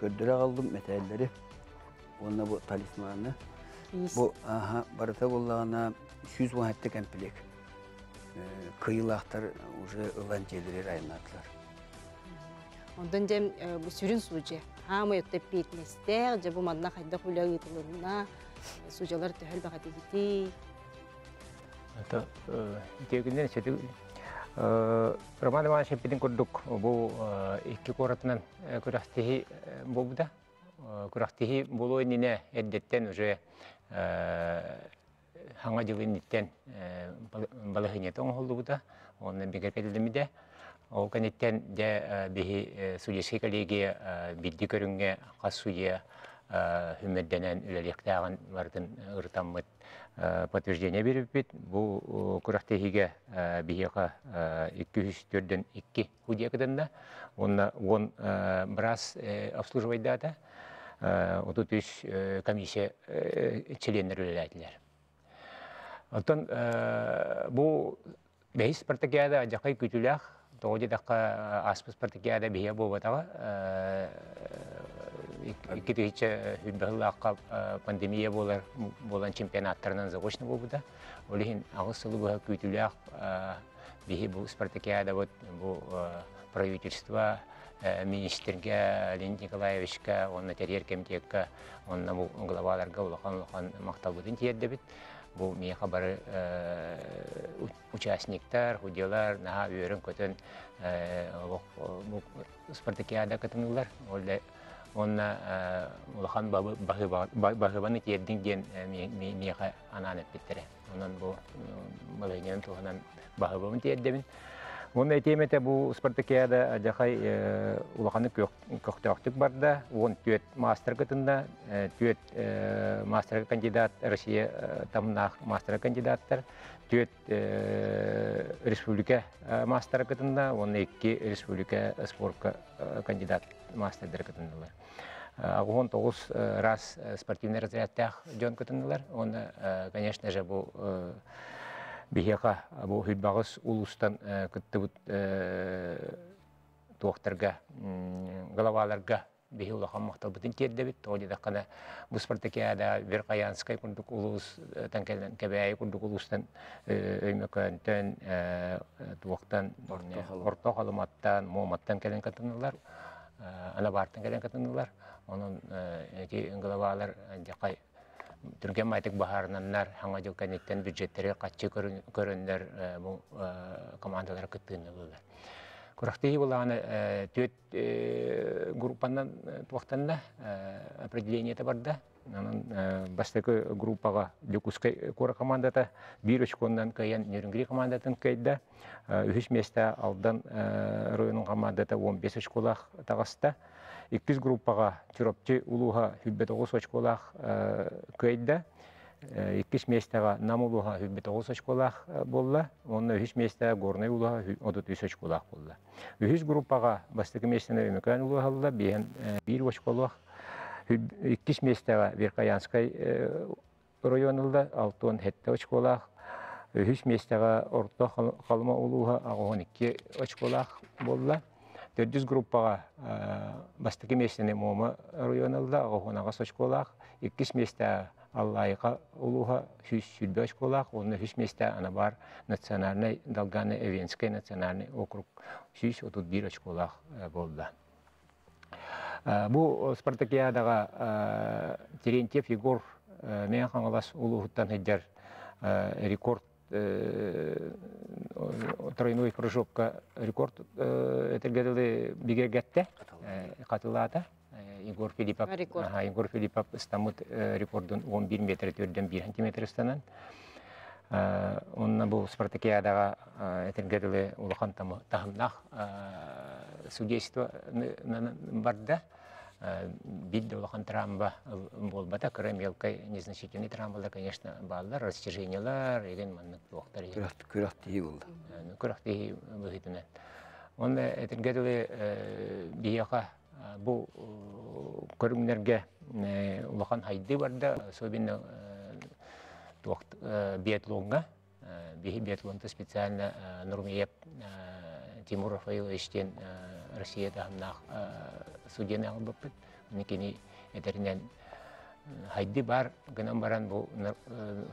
көрдөрө аҕаллым мэтээллэри уонна бу талисманы. Бу аха барыта буоллаҕына 117 комплект. Кыйылаахтар уже ылан дьиэлэригэр айаннаатылар. Онтон дьэ бу сүрүн судья. Хаамай өттө эппиэтинэстээх, дьэ бу манна хайдах үлэ ыытылынна, судьялар төһө элбэх этигитий? Үтүөгүнэн Роман Иванович эппитин курдук бу икки куоратынан күрэхтэһии буолбута. Күрэхтэһии буолуо иннинэ эрдэттэн уже хаҥа дьыл инниттэн балаһыанньата оҥоһуллубута уонна бигэргэтиллибитэ. Ол кэнниттэн дьэ биһи судейскай коллегия биирдии көрүҥҥэ хас судья хүммэрдэнэн үлэлиэхтээҕин барытын ырытаммыт подтверждение биэрбиппит. Бу күрэхтэһиигэ биһиэхэ 242 судья кытынна. Уонна 10 быраас обслуживайдаата. 33 комиссия чилиэннэр үлэлээтилэр. Оттон бу бэһис спартакиада дьахай күтүлээх, тоҕо диэтэххэ ааспыт спартакиада биһиэ буолбатаҕа. 2000 сыллаахха пандемия буолар буолан чемпионаттарынан заочно буолбута. Ол иһин аҕыс сылы быһа күүтүүлээх биһи бу спартакиадабыт бу правительство министргэ Леонид Николаевичка уонна тэрийэр комитекка уонна бу главаларга улахан-улахан махталбытын тиэрдэбит. Бу миэхэ бары участниктар, судьялар наһаа үөрэн-көтөн олох бу спартакиада кытынылар. Ол уонна улахан баһыыбаны тиэрдиҥ диэн миэхэ анаан эппиттэрэ. Онон бу балаһыанньаны туһанан баһыыбабын тиэрдэбин. Уонна этиэм этэ бу спартакиада дьахай улаханнык көхтөөхтүк барда. 14 маастар кытынна, 4 маастарга кандидат Россия тамнаах маастара кандидаттар, 4 республика маастара кытынна, уонна 2 республика спортка кандидат маастардары кытыннылар. 19 раз спортивный разрядтаах дьон кытыннылар. Уонна, конечно же, бу биһиэхэ бу Хүлбаҕыс улуустан кыттыбыт туохтарга, главаларга биһи улахан махталбытын тиэрдэбит. Тоҕо диэтэххинэ, бу спартакиада Верхоянскай курдук улуустан кэлэн, Кэбээйи курдук улуустан Өймөкөөнтөн, туохтан, Орто Халыматтан, Муоматтан кэлэн кытыннылар. Анабаартан кэлэн кытыннылар. Онон эти главалар дьахай түргэн майтык баһаарынаннар, хаҥа дьыл кэнниттэн бюджеттэри хаччы көрөннөр бу командалара кыттыыны ыллылар. Күрэхтэһии булааны түөрт группанан туохтанна определениета барда. Онон бастакы группаҕа Дьокуускай куорат командата биир очконнан кыайан Нерюнгри командатын кыайда. Үһүс миэстэ Алдан районун командата 15 очколаах таҕыста. Иккис группаҕа Чурапчы улууһа 29 очколаах кыайда. Иккис миэстэҕэ Нам улууһа 29 очколаах буолла. Уонна үһүс миэстэҕэ Горнай улууһа 33 очколаах буолла. Үһүс группаҕа бастакы миэстэни Өймөкөөн улууһа ылла, биир очколаах. Иккис миэстэҕэ Верхоянскай оройуон ылла, 67 очколаах. Үһүс миэстэҕэ Орто Халыма улууһа 82 очколаах буолла. Төрдүс группаҕа бастакы миэстэни Муома оройуона ылла, 88 очколаах. Иккис миэстэҕэ Аллайыха улууһа 120 очколаах уонна үһүс миэстэ Анабар национальнай Долганы Эвенскэй национальный округ 131 очколаах буолла. Бу спартакиадаҕа Терентьев Егор Мэҥэ Хаҥалас улууһуттан сылдьар рекорд тройной прыжокка рекорд этэргэ дылы бигэргэттэ, хатылаата. Егор Филиппов, Егор Филиппов ыстаммыт рекордун 11 метр 4 сантиметр ыстанан. Онно бу спартакиадаҕа этэргэ дылы улахан таһымнаах судейство барда. Биир да улахан травма буолбата, кыра мелкай незначительный травмалар, конечно, бааллар, растяжениялар, еген маннык туохтар. Күрэхтиһии буолла. Күрэхтиһии быһыытынан. Онно этэргэ дылы биһиэхэ бу көрүҥнэргэ улахан хайдыы барда, особенно биатлоҥҥа. Биһи биатлонта специально Нурмиев Тимур Рафаилович диэн Россия таһымнаах судьяны аҕалбыппыт. Кини этэринэн хайды бар гынан баран бу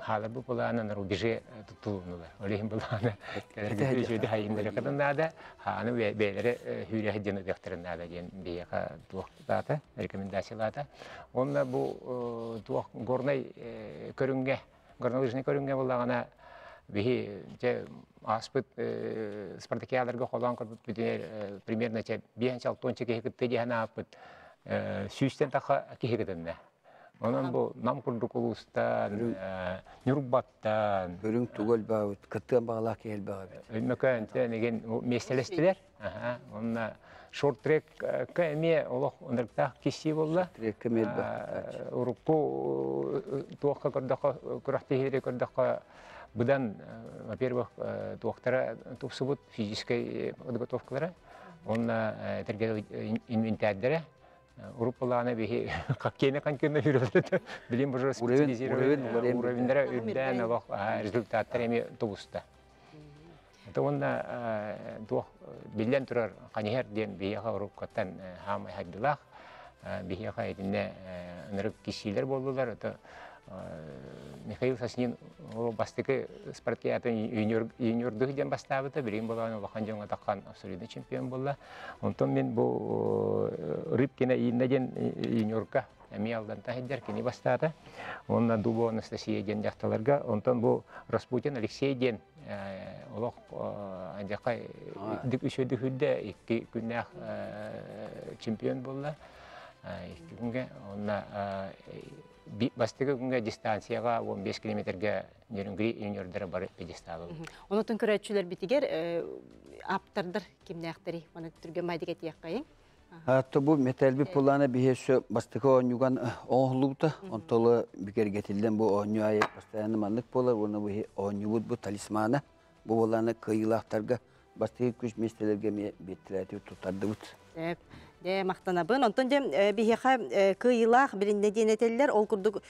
хааларбыт былаана на рубеже туттулуннулар. Ол иһин былаана кэлэргэ хайыннары кытын наада, хааны бэйэлэрэ хүүрэ диэн ыдыахтарын наада диэн биһиэхэ туох даата, рекомендациялаата. Онно бу туох горнай көрүҥҥэ, горнолыжный көрүҥҥэ буллаҕына биһи дьэ ааспыт спартакиадаларга холоон көрбүппүтүнэр примерно чэ биэһэн алтонча киһи кытта диэһэн ааппыт сүүстэн таха киһи кытынна. Онон бу Нам курдук улуустан, Ньурбаттан Көрүҥ тугу элбээбит, кыттыан баҕалаах киһи элбээбит. Өймөкөөнтөн еген миэстэлэстилэр. Онно шорт-трекка эмиэ олох ынырыктаах киссии буолла. Треккэ эмиэ элбэх. Урукку туохха көрдөххө, күрэхтэһиири көрдөххө, быдан, во-первых, туохтара тупсубут физическэй подготовкалара, уонна этэргэ инвентарьдара. Уруппалаана биһи хоккейны конькины хүрөлөрү билим уже специализированный уровеньдара үрдээн олох результаттар эми тубуста. Это уонна туох биллэн турар ханьыһар диэн биһиэхэ уруккаттан хаамай хайдылаах биһиэхэ итиннэ ынырык киссиилэр буоллулар. Это Михаил Соснин бастакы спартакиатын юниордух диэн бастаабыта, билигин болоон улахан дьоҥҥо таххан абсолютный чемпион буолла. Онтон мин бу Рыбкина Инна диэн юниорка эмиэ Алданта сылдьар, кини бастаата. Уонна Дубо Анастасия диэн дьахталарга. Онтон бу Распутин Алексей диэн олох андьакка үчүгэйдик үрдэ икки күннээх чемпион буолла. Икки күҥҥэ. Онно бастакы күҥҥэ дистанцияҕа 15 километрга Нерюнгри юниордара бары пьедестал. Онотон көрөөччүлэрбитигэр ааптардар кимнээхтэрий? Маны түргэн майдык этиэххэйиҥ. Атта бу металби пулана биһиэсө бастакы оонньуган оҥоһуллубута. Онтолы бигэргэтиллэн бу оонньуу айы постоянно маннык буолар. Уонна бу оонньуубут бу талисмана. Бу буоланы кыайыылаахтарга бастакы күс миэстэлэргэ эмиэ биэттилээтибит туттардыбыт. Дьэ, махтанабын. Онтон дьэ биһиэхэ кыайыылаах билиннэ диэн этэллэр. Ол курдук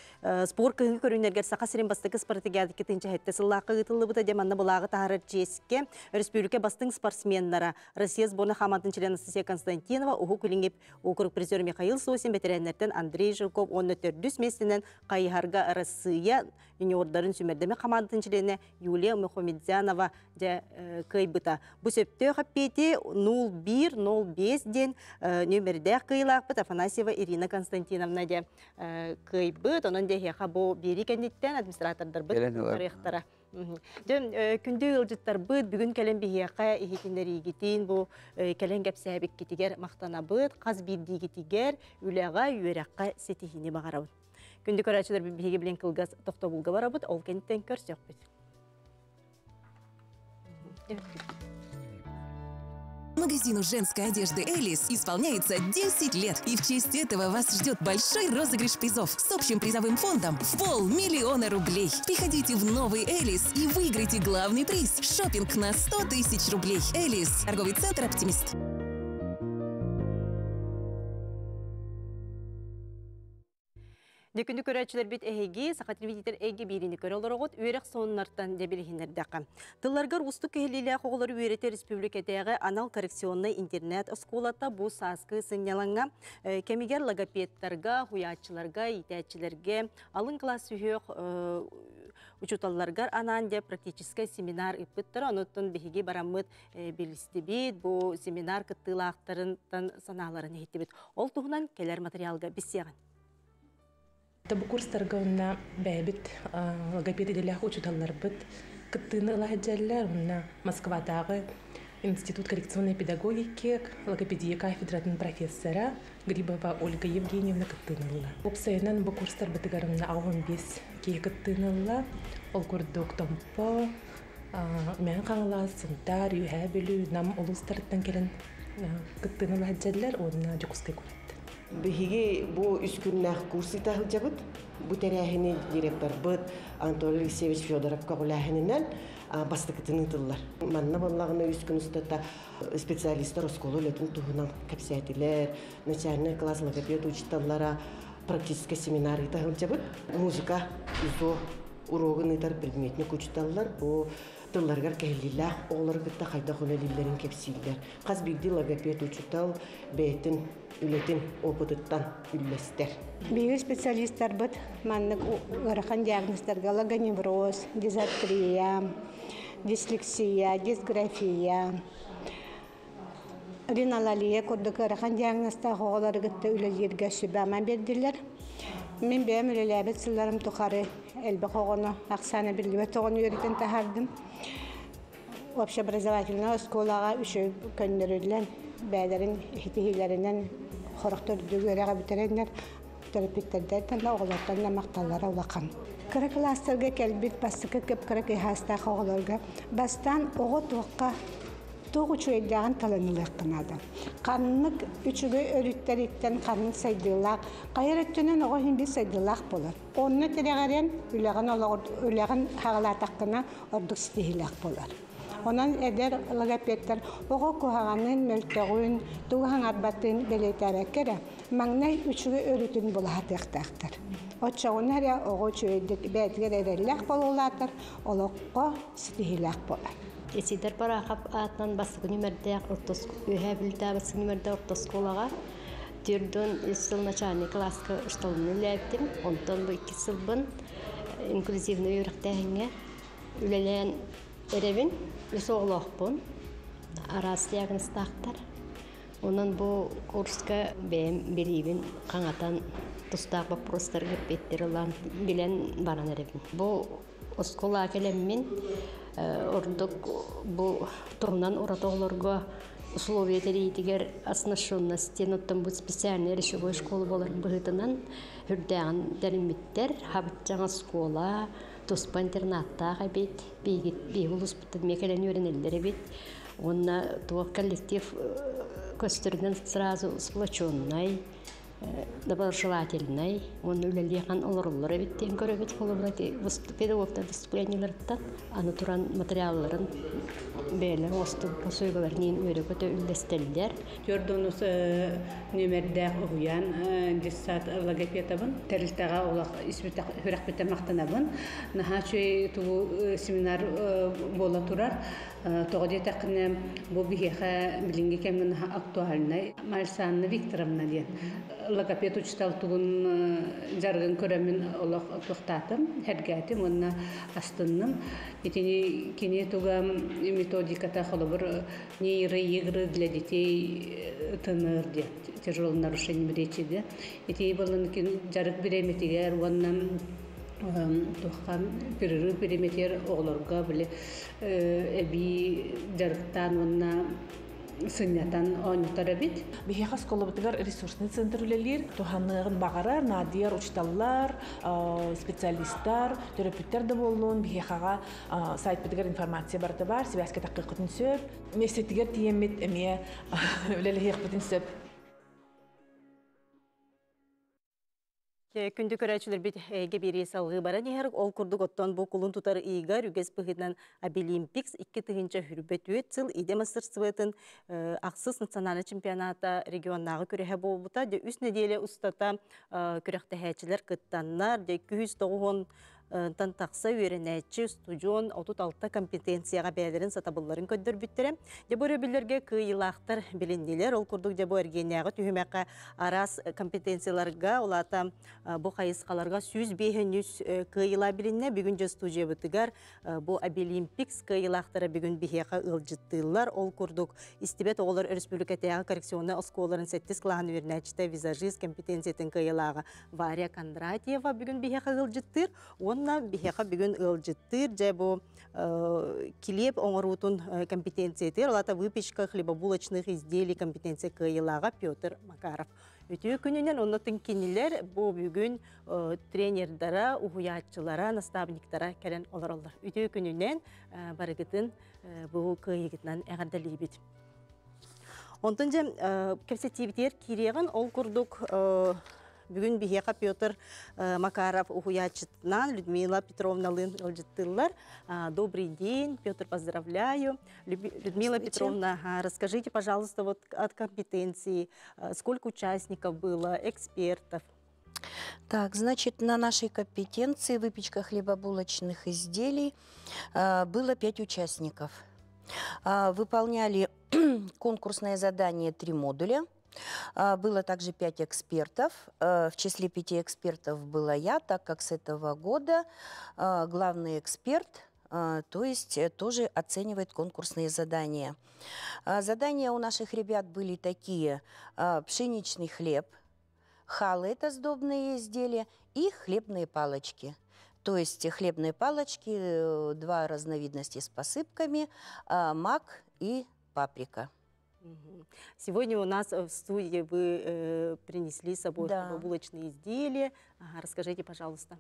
спорт кыһыҥҥы көрүҥнэргэр Саха сирин бастакы спартакиадка тыынча сыллаахха ыытыллыбыта. Дьэ, манна былааҕы таһаарар чиэскэ республика бастыҥ спортсменнара Россия сборной хамаандатын член Анастасия Константинова, Уһук Илиҥҥи округ призер Михаил Сосин, бэтэрээннэртэн Андрей Жирков уонна төрдүс миэстэнэн хайыһарга Россия юниордарын сүмэрдэмэ хамаандатын чилиэнэ Юлия Мухамедзянова дьэ кыайбыта. Бу сөптөөх эппиэти 0105 диэн нүөмэрдээх кыайыылаахпыт Афанасьева Ирина Константиновна дьэ кыайбыт. Онон дьэ бу биэрии кэнниттэн администратордарбыт тарыахтара. Дьэ, күндү ыалдьыттарбыт бүгүн кэлэн биһиэхэ иһитиннэриигитин бу кэлэн кэпсээбиккитигэр махтанабыт, хас биирдиигитигэр үлэҕэ, үөрэххэ ситиһиини баҕарабын. Күндү көрөөччүлэр биһиги билин кылгас тохтобулга барабыт, ол кэнниттэн көрсөхпүт. Магазину женской одежды «Элис» исполняется 10 лет. И в честь этого вас ждет большой розыгрыш призов с общим призовым фондом в 500 000 рублей. Приходите в новый «Элис» и выиграйте главный приз – шопинг на 100 тысяч рублей. «Элис» – торговый центр «Оптимист». Дьэ күндү көрөөччүлэрбит эһиги Саха телевидениетигэр эйгэ биэриини көрө олороҕут үөрэх сонуннартан дьэ билиһиннэрдэххэ. Тылларгар уустук кэһиллиилээх оҕолору үөрэтэр республикатааҕы анал коррекционнай интернат оскуолата бу сааскы сынньалаҥҥа кэмигэр логопедтарга, уһуйааччыларга, иитээччилэргэ алын кылаас сүһүөх учууталларгар анаан дьэ практическай семинар ыыппыттара. Онуттан биһиги бараммыт билистибит, бу семинар кыттыылаахтарынтан санааларын иһиттибит. Ол туһунан кэлэр материалга билсиэҕин. Бу курстарга онна бэйэбит логопед идэлээх учууталларбыт кыттыыны ыла сылдьаллар. Онно Москватааҕы Институт коррекционной педагогики логопедия кафедратын профессора Грибова Ольга Евгеньевна кыттыыны ылла. Уопсайынан бу курстарбытыгар онно 85 киһи кыттыыны ылла. Ол курдук Томпо, Мэҥэ Хаҥалас, Сунтаар, Үөһээ Бүлүү, Нам улуустарыттан кэлэн кыттыыны ыла сылдьаллар уонна Дьокуускай куорат. Биһиги бу үс күннээх курс ыыта сылдьабыт. Бу тэрээһини директорбыт Анатолий Алексеевич Федоров көҕүлээһининэн бастакытын ыытыллар. Манна буоллаҕына үс күн устата специалистар оскуола үлэтин туһунан кэпсээтилэр, начальный класс логопед учителлара практическай семинар ыыта сылдьабыт. Музыка, ИЗО уруогун ыытар предметник учителлар бу тылларыгар кэһиллиилээх оҕолору кытта хайдах үлэлииллэрин кэпсииллэр. Хас биирдии логопед учуутал бэйэтин үлэтин опытыттан үллэстэр. Биһиги специалистарбыт маннык ыарахан диагнозтарга логоневроз, дизартрия, дислексия, дисграфия, ринолалия курдук ыарахан диагнозтаах оҕолору кытта үлэлииргэ сүбэ-ама биэрдилэр. Мин бэйэм үлэлээбит сылларым тухары элбэх оҕону, ахсаана биллибэт оҕону үөрэтэн таһаардым. Общеобразовательнай оскуолаҕа үчүгэй көннөрүллэн, бэйэлэрин иһитиһиилэринэн хорохтор үрдүк үөрэҕи бүтэрэннэр төрөппүттэрдэртэн да оҕолортон да махталлара улахан. Кыра кылаастарга кэлбит бастакы кып-кыра кыһаастаах оҕолорго бастаан оҕо туохха туох үчүгэйдээҕин талан ылыахха наада. Ханнык үчүгэй өрүттэриттэн ханнык сайдыылаах, хайа эрэ өттүнэн оҕо иһин биир сайдыылаах буолар. Онно тирэҕирэн үлэҕин олоҕор үлэҕин хаҕалаатаххына ордук ситиһиилээх буолар. Онон эдэр логопедтар оҕо куһаҕанын, мөлтөҕүн, тугу хаҥарбатын бэлиэтээбэккэ эрэ, маҥнай үчүгэй өрүтүн була сатыахтаахтар. Оччоҕуна эрэ оҕо үчүгэйдик бэйэтигэр эрэллээх буолулаатар, олоххо ситиһиилээх буолар. Исидор Барахов аатынан бастакы нүмердээх орто Үөһээ Бүлүүтээҕи бастакы нүмердээх орто оскуолаҕа төрдүн үс сыл начальник кылааска шталынан үлэлээбитим. Онтон бу икки сылбын инклюзивнай үөрэхтээһиҥҥэ үлэлээн эрэбин. Үс оҕолоохпун. Араас диагнозтаахтар. Онон бу курска бэйэм билиибин хаҥатан тустаах боппуруостарга эппиэттэри ылан билэн баран эрэбин. Бу оскуолаҕа кэлэммин ордук бу туһунан ураты оҕолорго условия тэрийиитигэр оснащенность диэн оттон бу специальная речевой школа буолар быһыытынан үрдээҕин тэриммиттэр. Хабытчаҥ оскуола, туспа интернаттаах эбит, биһиги улууспуттан эмиэ кэлэн үөрэнэллэр эбит. Уонна туох коллектив көстөрүнэн сразу сплоченный, доброжелательнай уонна үлэлиэхэн олороллор эбит диэн көрөбүт холобура педагогтар выступлениеларыттан аны туран материалларын бэйэлэр оҥостубут пособиеларыныын үөрэ-көтө үллэстэллэр. Төрдонус нүөмэрдээх уһуйаан детсад логопедабын. Тэрилтэҕэ олох сүрэхпиттэн махтанабын. Наһаа үчүгэй тугу семинар буола турар. Тоҕо диэтэххинэ, бу биһиэхэ билиҥҥи кэмҥэ наһаа актуальнай. Мальсанна Викторовна диэн логопед учуутал тугун дьарыгын көрөммүн олох туохтаатым, сэргээтим уонна астынным. Итини кини туга методиката холобур нейроигры для детей ТНР диэн тяжелое нарушение речи диэн. Ити болон дьарык бириэмэтигэр уонна туохха перерыв бириэмэтигэр оҕолорго били эбии дьарыктаан уонна Сынньатан оонньотор эбит. Биһиэхэ оскуолабытыгар ресурсный центр үлэлиир. Туһаныаҕын баҕарар, наадыйар учууталлар, специалистар, төрөппүттэр да буоллун, биһиэхэҕэ сайтпытыгар информация барыта баар, сибээскэ таххыаххытын сөп. Миэстэтигэр тиийэммит эмиэ үлэлэһиэхпитин сөп. Күндү көрөөччүлэрбит эйгэ биэрии салгыы баран иһэр. Ол курдук оттон бу кулун тутар ыйыгар үгэс быһыытынан Абилимпикс 2024 сыл идэ мастерствотын ахсыс национальнай чемпионата регионнааҕы күрэһэ буолбута. Дьэ үс нэдиэлэ устата күрэхтэһээччилэр кыттаннар, дьэ 290 тан тахса үөрэнээччи, устудьуон 36 компетенцияҕа бэйэлэрин сатабылларын көрдөрбүттэрэ. Дьэ бу өрөбүллэргэ кыайыылаахтар билиннилэр. Ол курдук дьэ бу эргиэннээҕи түһүмэххэ араас компетенцияларга, ол аата бу хайысхаларга 105 кыайыылаах билиннэ. Бүгүн дьэ студиябытыгар бу Абилимпикс кыайыылаахтара бүгүн биһиэхэ ыалдьыттыыллар. Ол курдук истибэт оҕолор өрөспүүбүлүкэтээҕи коррекционнай оскуолаларын сэттис кылааһын үөрэнээччитэ визажист компетенциятын кыайыылааҕа Варя Кондратьева бүгүн биһиэхэ ыалдьыттыыр уонна биһиэхэ бүгүн ыалдьыттыыр дьэ бу килиэп оҥоруутун компетенциятыгар, ол выпечка хлебобулочных изделий компетенция кыайыылааҕа Петр Макаров. Үтүө күнүнэн оннотун кинилэр бу бүгүн тренердара, уһуйааччылара, наставниктара кэлэн олороллор. Үтүө күнүнэн барыгытын бу кыайыгытынан эҕэрдэлиибит. Онтон дьэ кэпсэтиибитигэр киириэҕин ол курдук бүгүн биһиэхэ Петр Макаров уһуйааччытынан Людмила Петровналыын ыалдьыттыыллар. Добрый день, Петр, поздравляю. Людмила Петровна, расскажите, пожалуйста, вот от компетенции, сколько участников было, экспертов? Так, значит, на нашей компетенции выпечка хлебобулочных изделий было пять участников. Выполняли конкурсное задание три модуля. Было также пять экспертов. В числе пяти экспертов была я, так как с этого года главный эксперт, то есть тоже оценивает конкурсные задания. Задания у наших ребят были такие: пшеничный хлеб, халы – это сдобные изделия, и хлебные палочки. То есть хлебные палочки, два разновидности с посыпками, мак и паприка. Сегодня у нас в студии вы принесли с собой хлебобулочные изделия. Ага, расскажите, пожалуйста.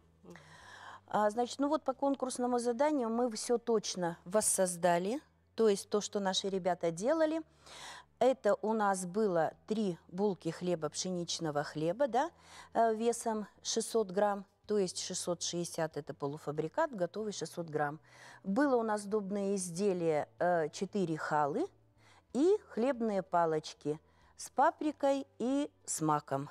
Значит, ну вот по конкурсному заданию мы все точно воссоздали. То есть то, что наши ребята делали. Это у нас было три булки хлеба, пшеничного хлеба, да, весом 600 грамм, то есть 660 это полуфабрикат, готовый 600 грамм. Было у нас сдобное изделие 4 халы и хлебные палочки с паприкой и с маком.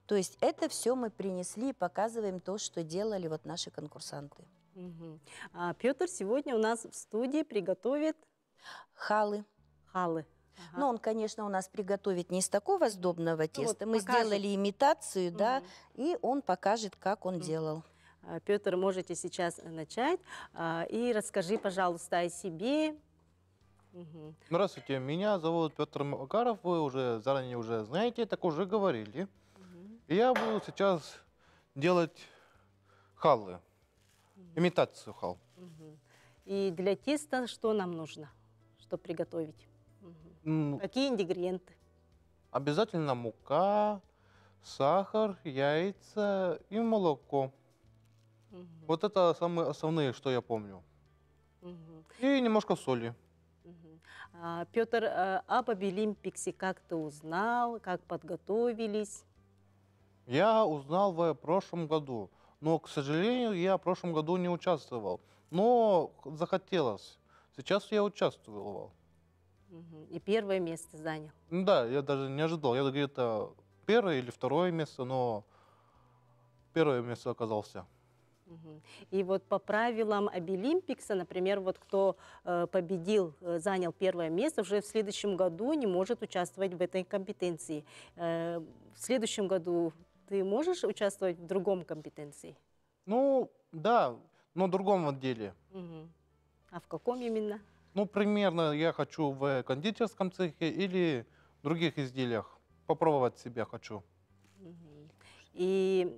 То есть это все мы принесли и показываем то, что делали вот наши конкурсанты. Угу. А Петр сегодня у нас в студии приготовит халы. Халы. Ага. Но он, конечно, у нас приготовит не из такого сдобного теста. Ну, вот Мы покажет. Сделали имитацию, да, и он покажет, как он делал. Петр, можете сейчас начать. И расскажи, пожалуйста, о себе. Угу. Здравствуйте, меня зовут Петр Макаров, вы уже заранее уже знаете, так уже говорили. И я буду сейчас делать халы, имитацию хал. Угу. И для теста что нам нужно, чтобы приготовить? Угу. Какие ингредиенты? Обязательно мука, сахар, яйца и молоко. Вот это самые основные, что я помню. И немножко соли. Угу. Петр, об Абилимпиксе как ты узнал, как подготовились? Я узнал в прошлом году, но, к сожалению, я в прошлом году не участвовал. Но захотелось. Сейчас я участвовал. И первое место занял. Да, я даже не ожидал. Я где-то первое или второе место, но первое место оказался. И вот по правилам Абилимпикса, например, вот кто победил, занял первое место, уже в следующем году не может участвовать в этой компетенции. В следующем году ты можешь участвовать в другом компетенции? Ну, да, но в другом отделе. Угу. А в каком именно? Ну, примерно я хочу в кондитерском цехе или других изделиях. Попробовать себя хочу. И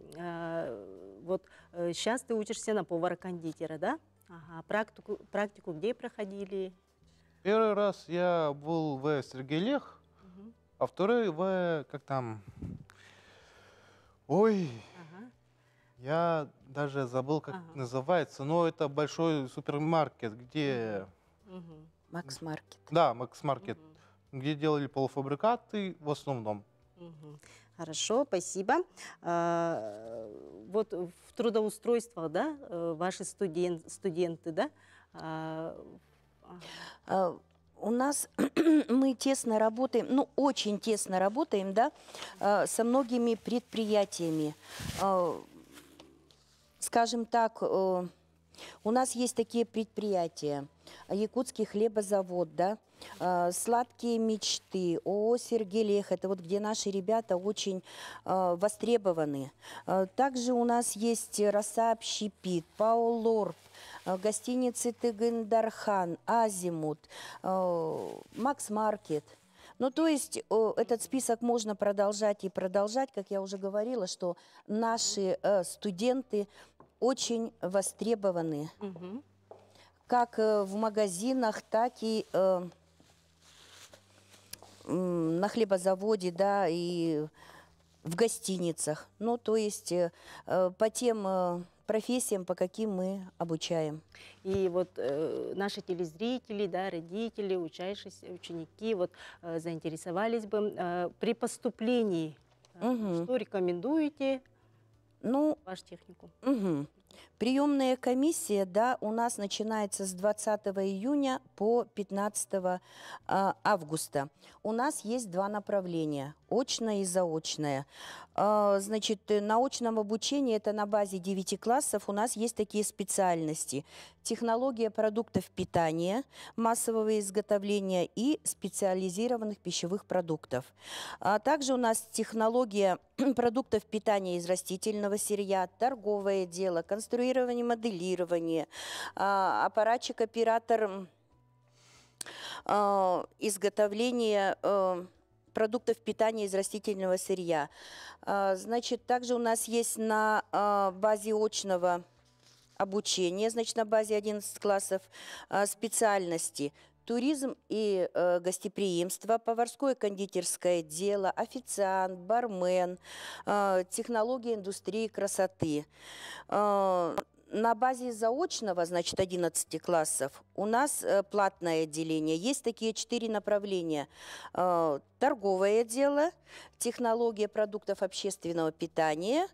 вот сейчас ты учишься на повара-кондитера, да? Ага. Практику где проходили? Первый раз я был в Сергелех, а второй в, как там, ой, я даже забыл, как называется, но это большой супермаркет, где... Макс Маркет. Да, Макс Маркет, где делали полуфабрикаты в основном. Хорошо, спасибо. Вот в трудоустройствах, да, ваши студенты, да? У нас мы тесно работаем, ну, очень тесно работаем, да, со многими предприятиями. Скажем так, у нас есть такие предприятия. Якутский хлебозавод, да, «Сладкие мечты», ООО «Сергелех», это вот где наши ребята очень востребованы. Также у нас есть «Роса Общепит», «ПАО Лорп», гостиницы «Тыгын Дархан», «Азимут», «Макс Маркет». Ну, то есть этот список можно продолжать и продолжать, как я уже говорила, что наши студенты очень востребованы. Как в магазинах, так и на хлебозаводе, да, и в гостиницах. Ну, то есть по тем профессиям, по каким мы обучаем. И вот наши телезрители, да, родители, учащиеся, ученики вот, заинтересовались бы при поступлении. Что рекомендуете? Ну, ваш техникум. Приемная комиссия, да, у нас начинается с 20 июня по 15 августа. У нас есть два направления, очное и заочное. Значит, на очном обучении, это на базе 9 классов, у нас есть такие специальности. Технология продуктов питания, массового изготовления и специализированных пищевых продуктов. А также у нас технология продуктов питания из растительного сырья, торговое дело, конструирование, моделирование, аппаратчик-оператор, изготовление продуктов питания из растительного сырья. Значит, также у нас есть на базе очного обучения, значит, на базе 11 классов специальности туризм и гостеприимство, поварское кондитерское дело, официант, бармен, технология индустрии красоты. На базе заочного, значит, 11 классов, у нас платное отделение. Есть такие 4 направления. Торговое дело, технология продуктов общественного питания,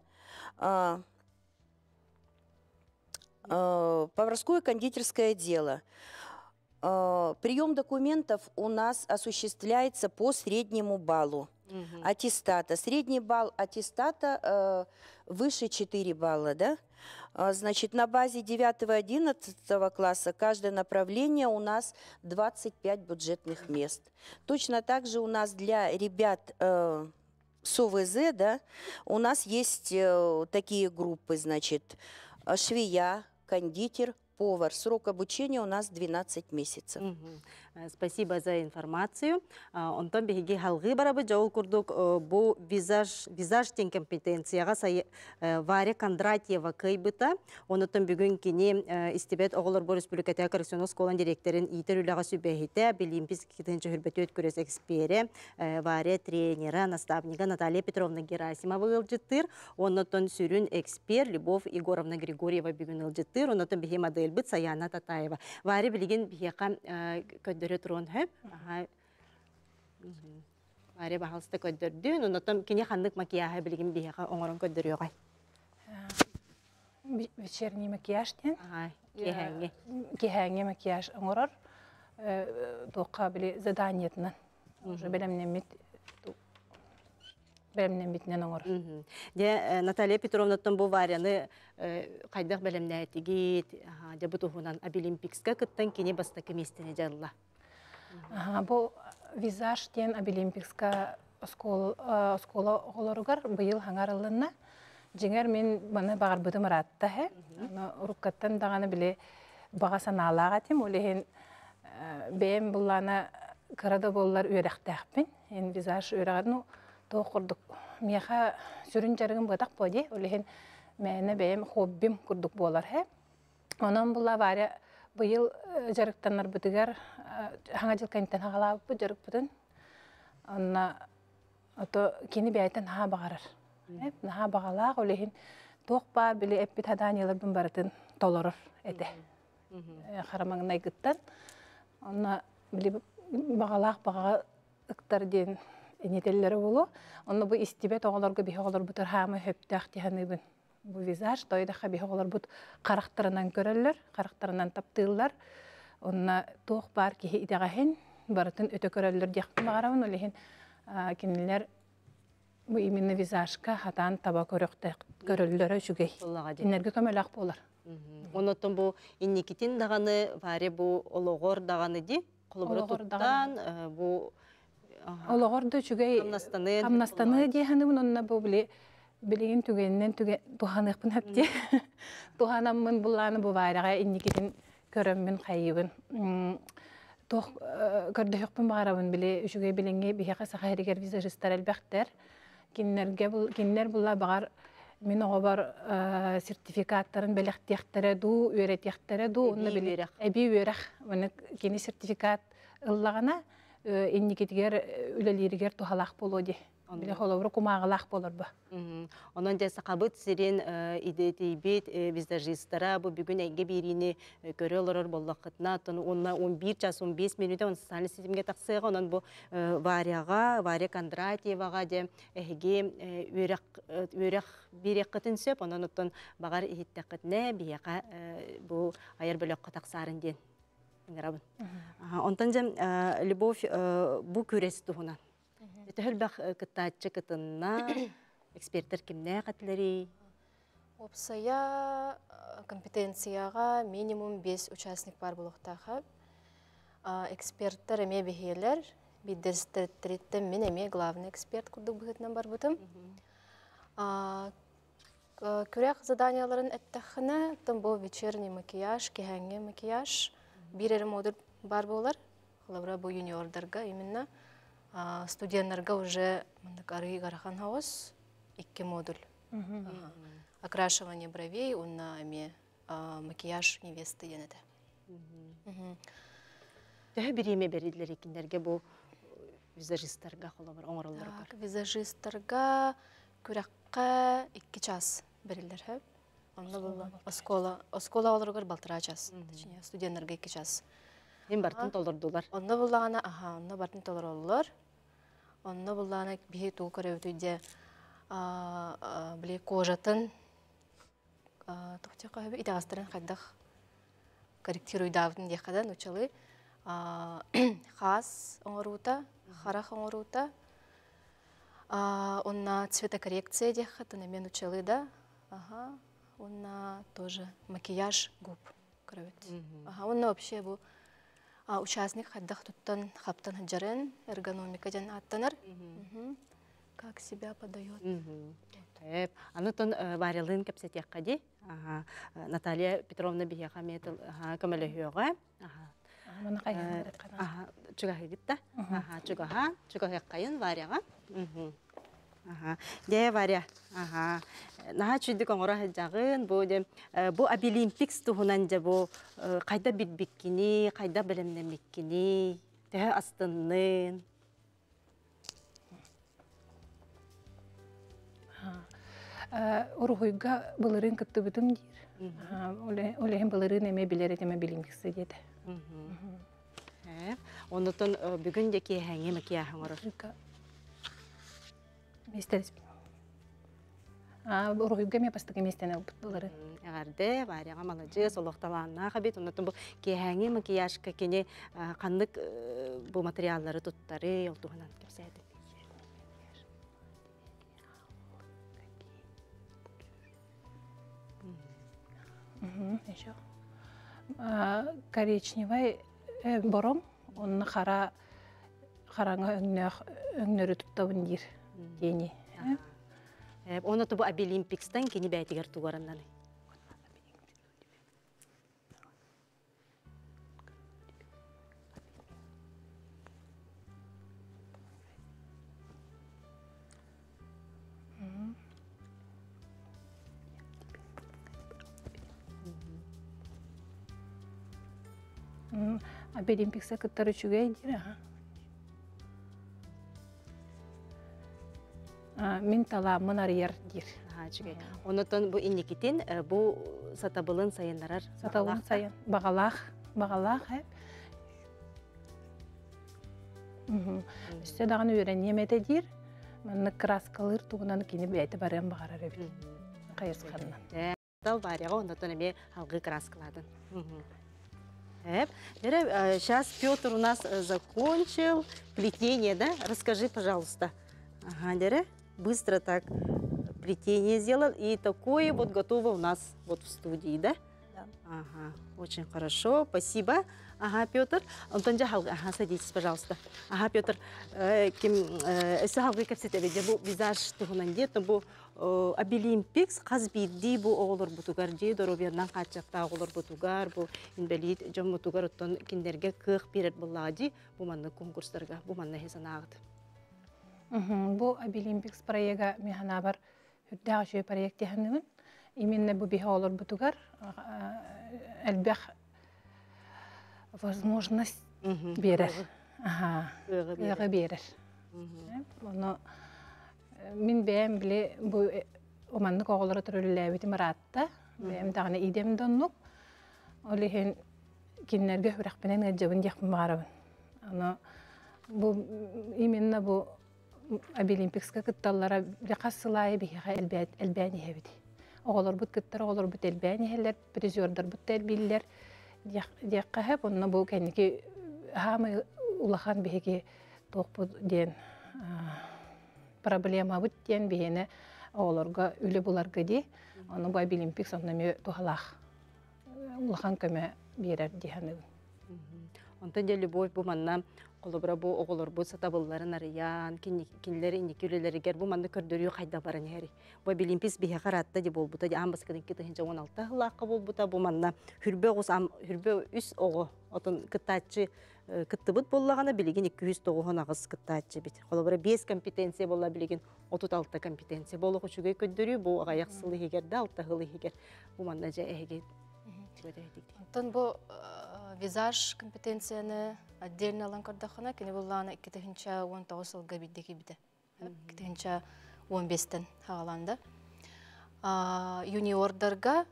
поварское кондитерское дело. Прием документов у нас осуществляется по среднему баллу аттестата. Средний балл аттестата выше 4 балла, да? Значит, на базе 9-11 класса каждое направление у нас 25 бюджетных мест. Точно так же у нас для ребят с ОВЗ, да, у нас есть такие группы, значит, швея, кондитер, повар. Срок обучения у нас 12 месяцев. Спасибо за информацию. Онтон биһиги салгыы барабыт дьэ ол курдук бу визаж диэн компетенцияҕа Варя Кондратьева кыайбыта. Онтон бүгүн кини истибэт оҕолор өрөспүүбүлүкэтээҕи коррекционнай оскуола директорын иитэр үлэҕэ сүбэһитэ, Абилимпикс 2024 күрэс эксперэ, Варя тренера, наставнига Наталья Петровна Герасимова ыалдьыттыыр. Онтон сүрүн эксперт Любовь Егоровна Григорьева бүгүн ыалдьыттыыр. Онтон биһиги модельбит Саяна Татаева. Варя билигин биһиэхэ көрдөрө туруон сөп. Варя баһаалыста көрдөрдүн. Онтон кини ханнык макияһы билигин биһиэхэ оҥорон көрдөрүөҕэй? Вечерний макияж диэн. Киэһээҥҥи. Киэһээҥҥи макияж оҥорор. Туохха били заданиетынан. Уже бэлэмнэммит бэлэмнэммитинэн оҥорор. Дьэ, Наталья Петровнаттан бу Варяны хайдах бэлэмнээтигит, дьэ бу туһунан Абилимпикска кыттан кини бастакы миэстэни дьэ ылла. Бу визаж диэн Абилимпикска оскуола оҕолоругар быйыл хаҥарылынна. Дьиҥэр мин маны баҕарбытым ыраатта һэ. Уруккаттан даҕаны били баҕа санаалаах этим. Ол иһин бэйэм буллаана кыра да буоллар үөрэхтээхпин. Эн визаж үөрэҕэр ну туох курдук миэхэ сүрүн дьарыгым бытах буо дии. Ол иһин мээнэ бэйэм хоббим курдук буолар һэ. Онон була Варя Быйыл дьарыктанарбытыгар хаҥа дьыл кэнниттэн хаҕалаабыппыт дьарыкпытын. Онно ото кини бэйэтэ наһаа баҕарар. Наһаа баҕалаах, ол иһин туох баар били эппит хадаанньаларбын барытын толорор этэ. Хара маҥнайгыттан. Онно били баҕалаах баҕаҕа ыктар диэн инитэллэрэ буолуо. Онно бу истибэт оҕолорго биһи оҕолорбутугар хаамай сөптөөх дии саныыбын. Бу визаж тойдохха биһи оҕолорбут харахтарынан көрөллөр, харахтарынан таптыыллар. Онно туох баар киһи итэҕэһин барытын өтө көрөллөр диэхпин баҕарабын. Ол иһин кинилэр бу именно визажка хатаан таба көрөллөрө үчүгэй. Кинилэргэ көмөлөөх буолар. Онотон бу инникитин даҕаны Варя бу олоҕор даҕаны ди холобура туттан бу олоҕор да үчүгэй хамнастаныы хамнастаныы дии саныыбын онно бу били билигин түгэнинэн түгэн туһаныахпын сөп дии туһанаммын булааны бу Варяҕа инникитин көрөммүн хайыыбын туох көрдөһүөхпүн баҕарабын били үчүгэй билиҥҥи биһиэхэ саха сиригэр визажистар элбэхтэр кинилэргэ кинилэр була баҕар мин оҕобор сертификаттарын бэлэхтиэхтэрэ дуу үөрэтиэхтэрэ дуу онно били эбии үөрэх маны кини сертификат ыллаҕына инникитигэр үлэлииригэр туһалаах буолуо дии Били холобура кумааҕылаах буолар бу. Онон дьэ сахабыт сирин идэтийбит визажистара бу бүгүн эйгэ биэриини көрө олорор буоллаххытына, оттон уонна 11 час 15 мүнүүтэ он социальный ситимҥэ тахсыаҕа, онон бу Варяҕа, Варя Кондратьеваҕа дьэ эһиги үөрэх үөрэх биэриэххитин сөп, онон оттон баҕар иһиттэххитинэ биһиэхэ бу айар бөлөххө тахсаарын диэн ыҥырабын. Онтон дьэ Любовь бу күрэс туһунан Төһө элбэх кыттааччы кытынна, эксперттэр кимнээх этилэрий? Уопсайа компетенцияҕа минимум 5 участник баар буолуохтаах. Эксперттэр эмиэ биһиэлэр, биирдэстэриттэн мин эмиэ главный эксперт курдук быһыытынан барбытым. Күрэх заданияларын эттэххинэ, там бу вечерний макияж, киһээҥҥи макияж, биир эрэ модуль баар буолар. Холобура, бу юниордарга именно студеннарга уже маннык арыы ыарахан хаос икки модуль. Окрашивание бровей уонна эмиэ макияж невесты диэн этэ. Төһө бириэмэ бериллэр кинилэргэ бу визажистарга холобур оҥороллоругар? Визажистарга күрэххэ 2 час бериллэр хөп. Онно булла оскуола оскуола оҕолоругар балтараа час, точнее студеннарга 2 час. Мин бартын толордулар. Онно буллаҕына, аха, онно бартын толороллор. Онно буллаҕына биһи тугу көрөбүтүй дьэ били кожатын туох диэххэ итэҕэстэрин хайдах корректируйдаабытын диэххэ да нуччалыы хаас оҥоруута, харах оҥоруута, онно цветокоррекция диэххэ, эмиэ нуччалыы да Ага, уонна тоже макияж губ көрөбүт. Ага, уонна вообще бу участник хайдах туттан хаптан сылдьарын эргономика диэн ааттанар. Как себя подает. Эп, аны тон Варялыын кэпсэтиэххэ дии. Ага, Наталья Петровна биһиэхэ эмиэ көмөлөһүөҕэ. Маны хайыһан Аха, чугаһыгыт да. Аха, чугаһа, чугаһыаххайын Варяҕа. Аха. Дьэ, Варя, аха. Наһаа үчүгдүк оҥоро сылдьаҕын. Бу дьэ, бу Абилимпикс туһунан дьэ бу хайда билбиккиний, хайда бэлэмнэммиккиний, төһө астыннын? Уруһуйга былырыын кыттыбытым диир. Ол иһин былырыын эмиэ билэр этим Абилимпиксы диэтэ. Оннотон бүгүн де киэһэҥи макияж оҥорор. Миэстэлэспит. Уруһуйга эмиэ бастакы миэстэни ылбыт былырыын. Эҕэрдэ, Варяҕа маладьыас, олох талааннаах эбит. Оннотон бу киэһээҥи макияжка кини ханнык бу материаллары туттары, ол туһунан кэпсээтин. Еще коричневай бором, онно хара хараҥа өҥнөөх өҥнөрү туттабын диир диэни. Оны тубу Абилимпикстан кини бэйтигэр тугараннаны. Абилимпикса кыттар үчүгэй диир. Мин талааммын арыйар диир. Үчүгэй. Онотон бу инникитин бу сатабылын сайыннарар. Сатабылын сайын баҕалаах, баҕалаах ээ. Өссө даҕаны үөрэниэм этэ диир. Маннык краскалыыр тугунан кини бэйэтэ барыан баҕарар эбит. Хайысханнан. Дал Варяҕа оннотон эмиэ алгыы краскаладын. Сейчас Петр у нас закончил плетение, да? Расскажи, пожалуйста. Ага, Лера, быстро так плетение сделал. И такое вот готово у нас вот в студии, да? Да. Ага, очень хорошо, спасибо. Ага, Петр. Онтон ага, садитесь, пожалуйста. Ага, Петр, ким өссө халгы кэпсэтэбит бу визаж туһунан диэт, бу Абилимпикс хас биирдии бу оҕолорбутугар дии доруобуйанан хааччахтаах оҕолорбутугар, бу инбэлиит дьоммутугар оттон кинилэргэ кыах биэрэр буоллаҕа дии бу маннык конкурстарга, бу манна иһи санааҕыт. Бу Абилимпикс проега мин санаабар үрдээх үчүгэй проект диэхиннибин. Именно бу биһи оҕолорбутугар элбэх возможность биэрэр. Кыаҕы биэрэр. Ону мин бэйэм били бу маннык оҕолоро төрөллөөбүтүм ыраатта. Бэйэм даҕаны идэм да оннук. Ол иһин кинилэргэ үрэхпинэн ыалдьабын диэхпин баҕарабын. Аны бу именно бу Абилимпикска кытталлара хас сыл аайы биһиэхэ элбээн иһэбит. Оҕолорбут кыттар оҕолорбут элбээн иһэллэр, призердарбыт да элбииллэр диэххэ сөп. Онно бу кэнники хаамай улахан биһиги туохпут диэн проблемабыт диэн биһиэнэ оҕолорго үлэ буларга дии. Ону бу Абилимпикс онно эмиэ туһалаах улахан көмө биэрэр дии саныыбын. Онтон дьэ Любовь бу манна холобура бу оҕолорбут сатабылларын арыйан, кинилэр инники үлэлэригэр бу манна көрдөрүү хайдах баран иһэрий? Бу Абилимпикс биһиэхэ ыраатта дии буолбута, аан бастакы 2016 сыллаахха буолбута, бу манна хүрбэ оҕус хүрбэ үс оҕо отон кыттааччы кыттыбыт буоллаҕына билигин 298 кыттааччы эбит. Холобура 5 компетенция буолла билигин 36 компетенция. Бу олох үчүгэй көрдөрүү, бу аҕыйах сыл иһигэр да, алта сыл иһигэр бу манна дьэ эһиги. Онтон бу визаж компетенцияны отдельно ылан көрдөххүнэ, кини буллаана 2019 сылга биирдэ киирбитэ. 2015-тен хааланды. Юниордарга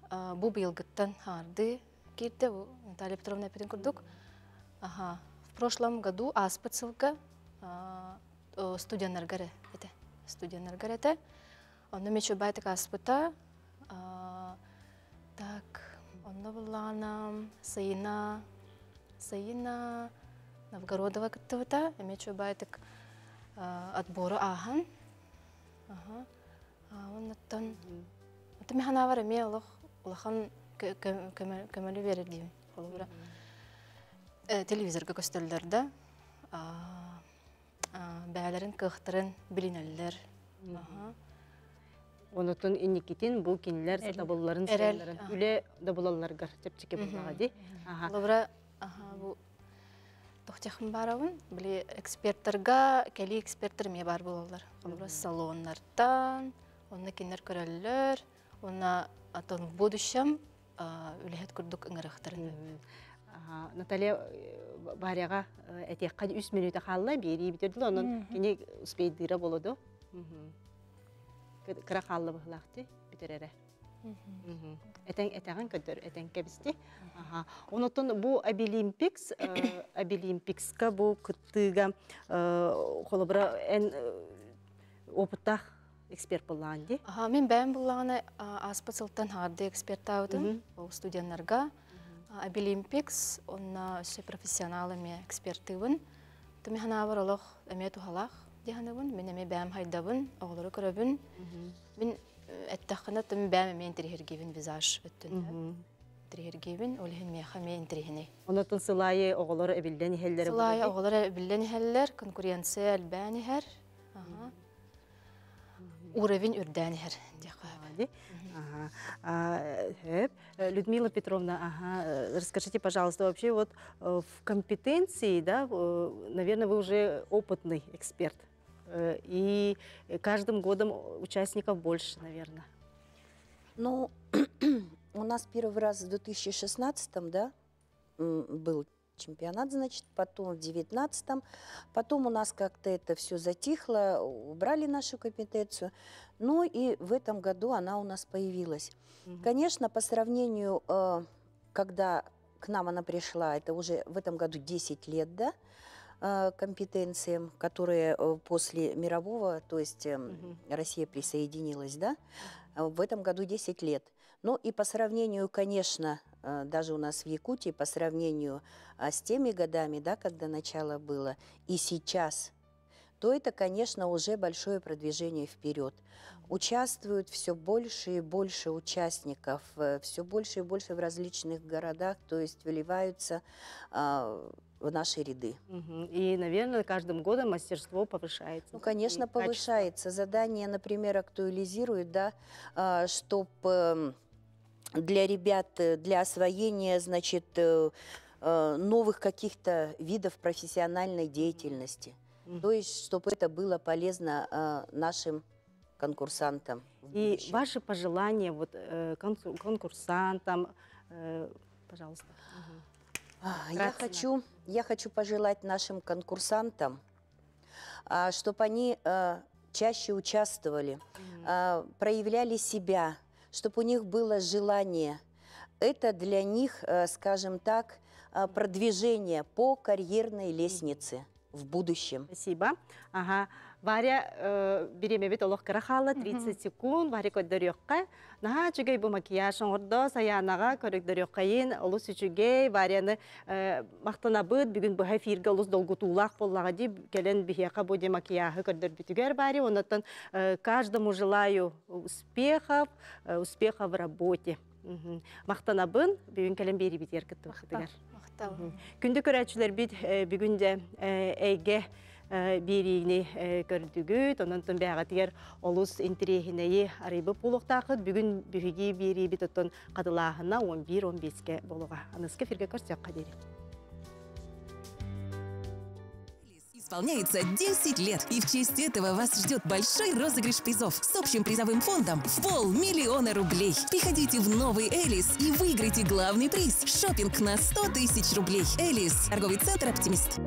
бу быйылгыттан хаарды киирде, бу Наталья Петровна эппитин курдук. Ага, в прошлом году ааспыт сылга студенттарга этэ. Студенттарга этэ. Онно мечубайтык ааспыта. Так, онно буллаҕына Саина, Саина Новгородова кыттыбыта. Эмиэ чубайтык отбору ааһан. Аха. Оннуттан Аты механавар эмиэ олох улахан көмөлү берер диибин. Холобура телевизорга көстөллөр да бээлэрин кыахтарын билинэллэр. Онотун инникитин бу кинилэр сатабылларын сыалларын үлэ да булалларгар чэпчэки буоллаҕа дии. Холобура бу тохтехым барабын били эксперттарга кэлии эксперттер эмиэ баар буолаллар. Холобура салоннартан, онно кинилэр көрөллөр, уонна атын в будущем үлэһит курдук ыҥырыахтарын. Наталья Варяҕа этиэххэ үс мүнүүтэ хаалла, биэрии бүтэрдил, онон кини успейдыыра болоду. Кыра хаалла быһылаахти бүтэрэрэ. Этэн этэҕин көдөр этэн кэбисти. Онотон бу Абилимпикс, Абилимпикска бу кыттыыга холобура эн опыттаах эксперт буллаҕын дии. Мин бэйэм буллаҕына ааспыт сылтан хаарды эксперттаабытым ол студеннарга. Абилимпикс, онно өссө профессионал эмиэ экспертыыбын. Тumi ханаабар олох эмиэ туһалаах дии саныыбын. Мин эмиэ бэйэм хайдабын, оҕолору көрөбүн. Мин эттэххинэ тум бэйэм эмиэ интириһиргиибин визаж өттүн. Интириһиргиибин, ол иһин миэхэ эмиэ интириһинэй. Онотон сылайы оҕолор эбиллэн иһэллэр. Сылайы оҕолор эбиллэн иһэллэр, конкуренция элбээн иһэр. Уровень үрдээн иһэр диэххэ. Людмила Петровна, ага, расскажите, пожалуйста, вообще вот в компетенции, да, наверное, вы уже опытный эксперт. И каждым годом участников больше, наверное. Ну, у нас первый раз в 2016, да? был чемпионат, значит, потом в 19-м. Потом у нас как-то это все затихло, убрали нашу компетенцию. Ну и в этом году она у нас появилась. Конечно, по сравнению, когда к нам она пришла, это уже в этом году 10 лет, да, компетенциям, которые после мирового, то есть Россия присоединилась, да, в этом году 10 лет. Ну и по сравнению, конечно, даже у нас в Якутии, по сравнению с теми годами, да, когда начало было, и сейчас, то это, конечно, уже большое продвижение вперед. Участвуют все больше и больше участников, все больше и больше в различных городах, то есть вливаются в наши ряды. И, наверное, каждым годом мастерство повышается. Ну, конечно, И качество. Повышается. Задание, например, актуализирует, да, чтобы для ребят, для освоения, значит, новых каких-то видов профессиональной деятельности. То есть, чтобы это было полезно нашим конкурсантам в И будущем. ваши пожелания вот, конкурсантам, пожалуйста. Я Вкратце. хочу пожелать нашим конкурсантам, чтобы они чаще участвовали, проявляли себя, чтобы у них было желание. Это для них, скажем так, продвижение по карьерной лестнице в будущем. Спасибо. Ага. Варя, бириэмэбит олох кыра хаалла 30 секунд, Варя көрдөрүөххэ. Наһаа үчүгэй бу макияж оҥордо, Саянаҕа көрдөрүөххэйин, олус үчүгэй, Варяны махтанабыт, бүгүн быһа эфиргэ олус долгутуулаах буоллаҕа дии, кэлэн биһиэхэ бу макияжы көрдөрбүтүгэр Варя, оннуттан каждому желаю успехов, успехов в работе. Махтанабын, бүгүн кэлэн биэриибитигэр кыттыбыккытыгар. Күндү көрөөччүлэрбит, бүгүн дьэ Эйгэ биэриини көрдүгүт, онон бэйэҕитигэр олус интэриэһинэйи арыйбыт буолуохтааххыт. Бүгүн биһиги биэриибит оттон хатылааһына 11-15-ке буолуоҕа. Аныгыскы эфиргэ көрсүөххэ диэри. Исполняется 10 лет. И в честь этого вас ждет большой розыгрыш призов с общим призовым фондом в 500 000 рублей. Приходите в новый Элис и выиграйте главный приз – шопинг на 100 тысяч рублей. Элис. Торговый центр «Оптимист».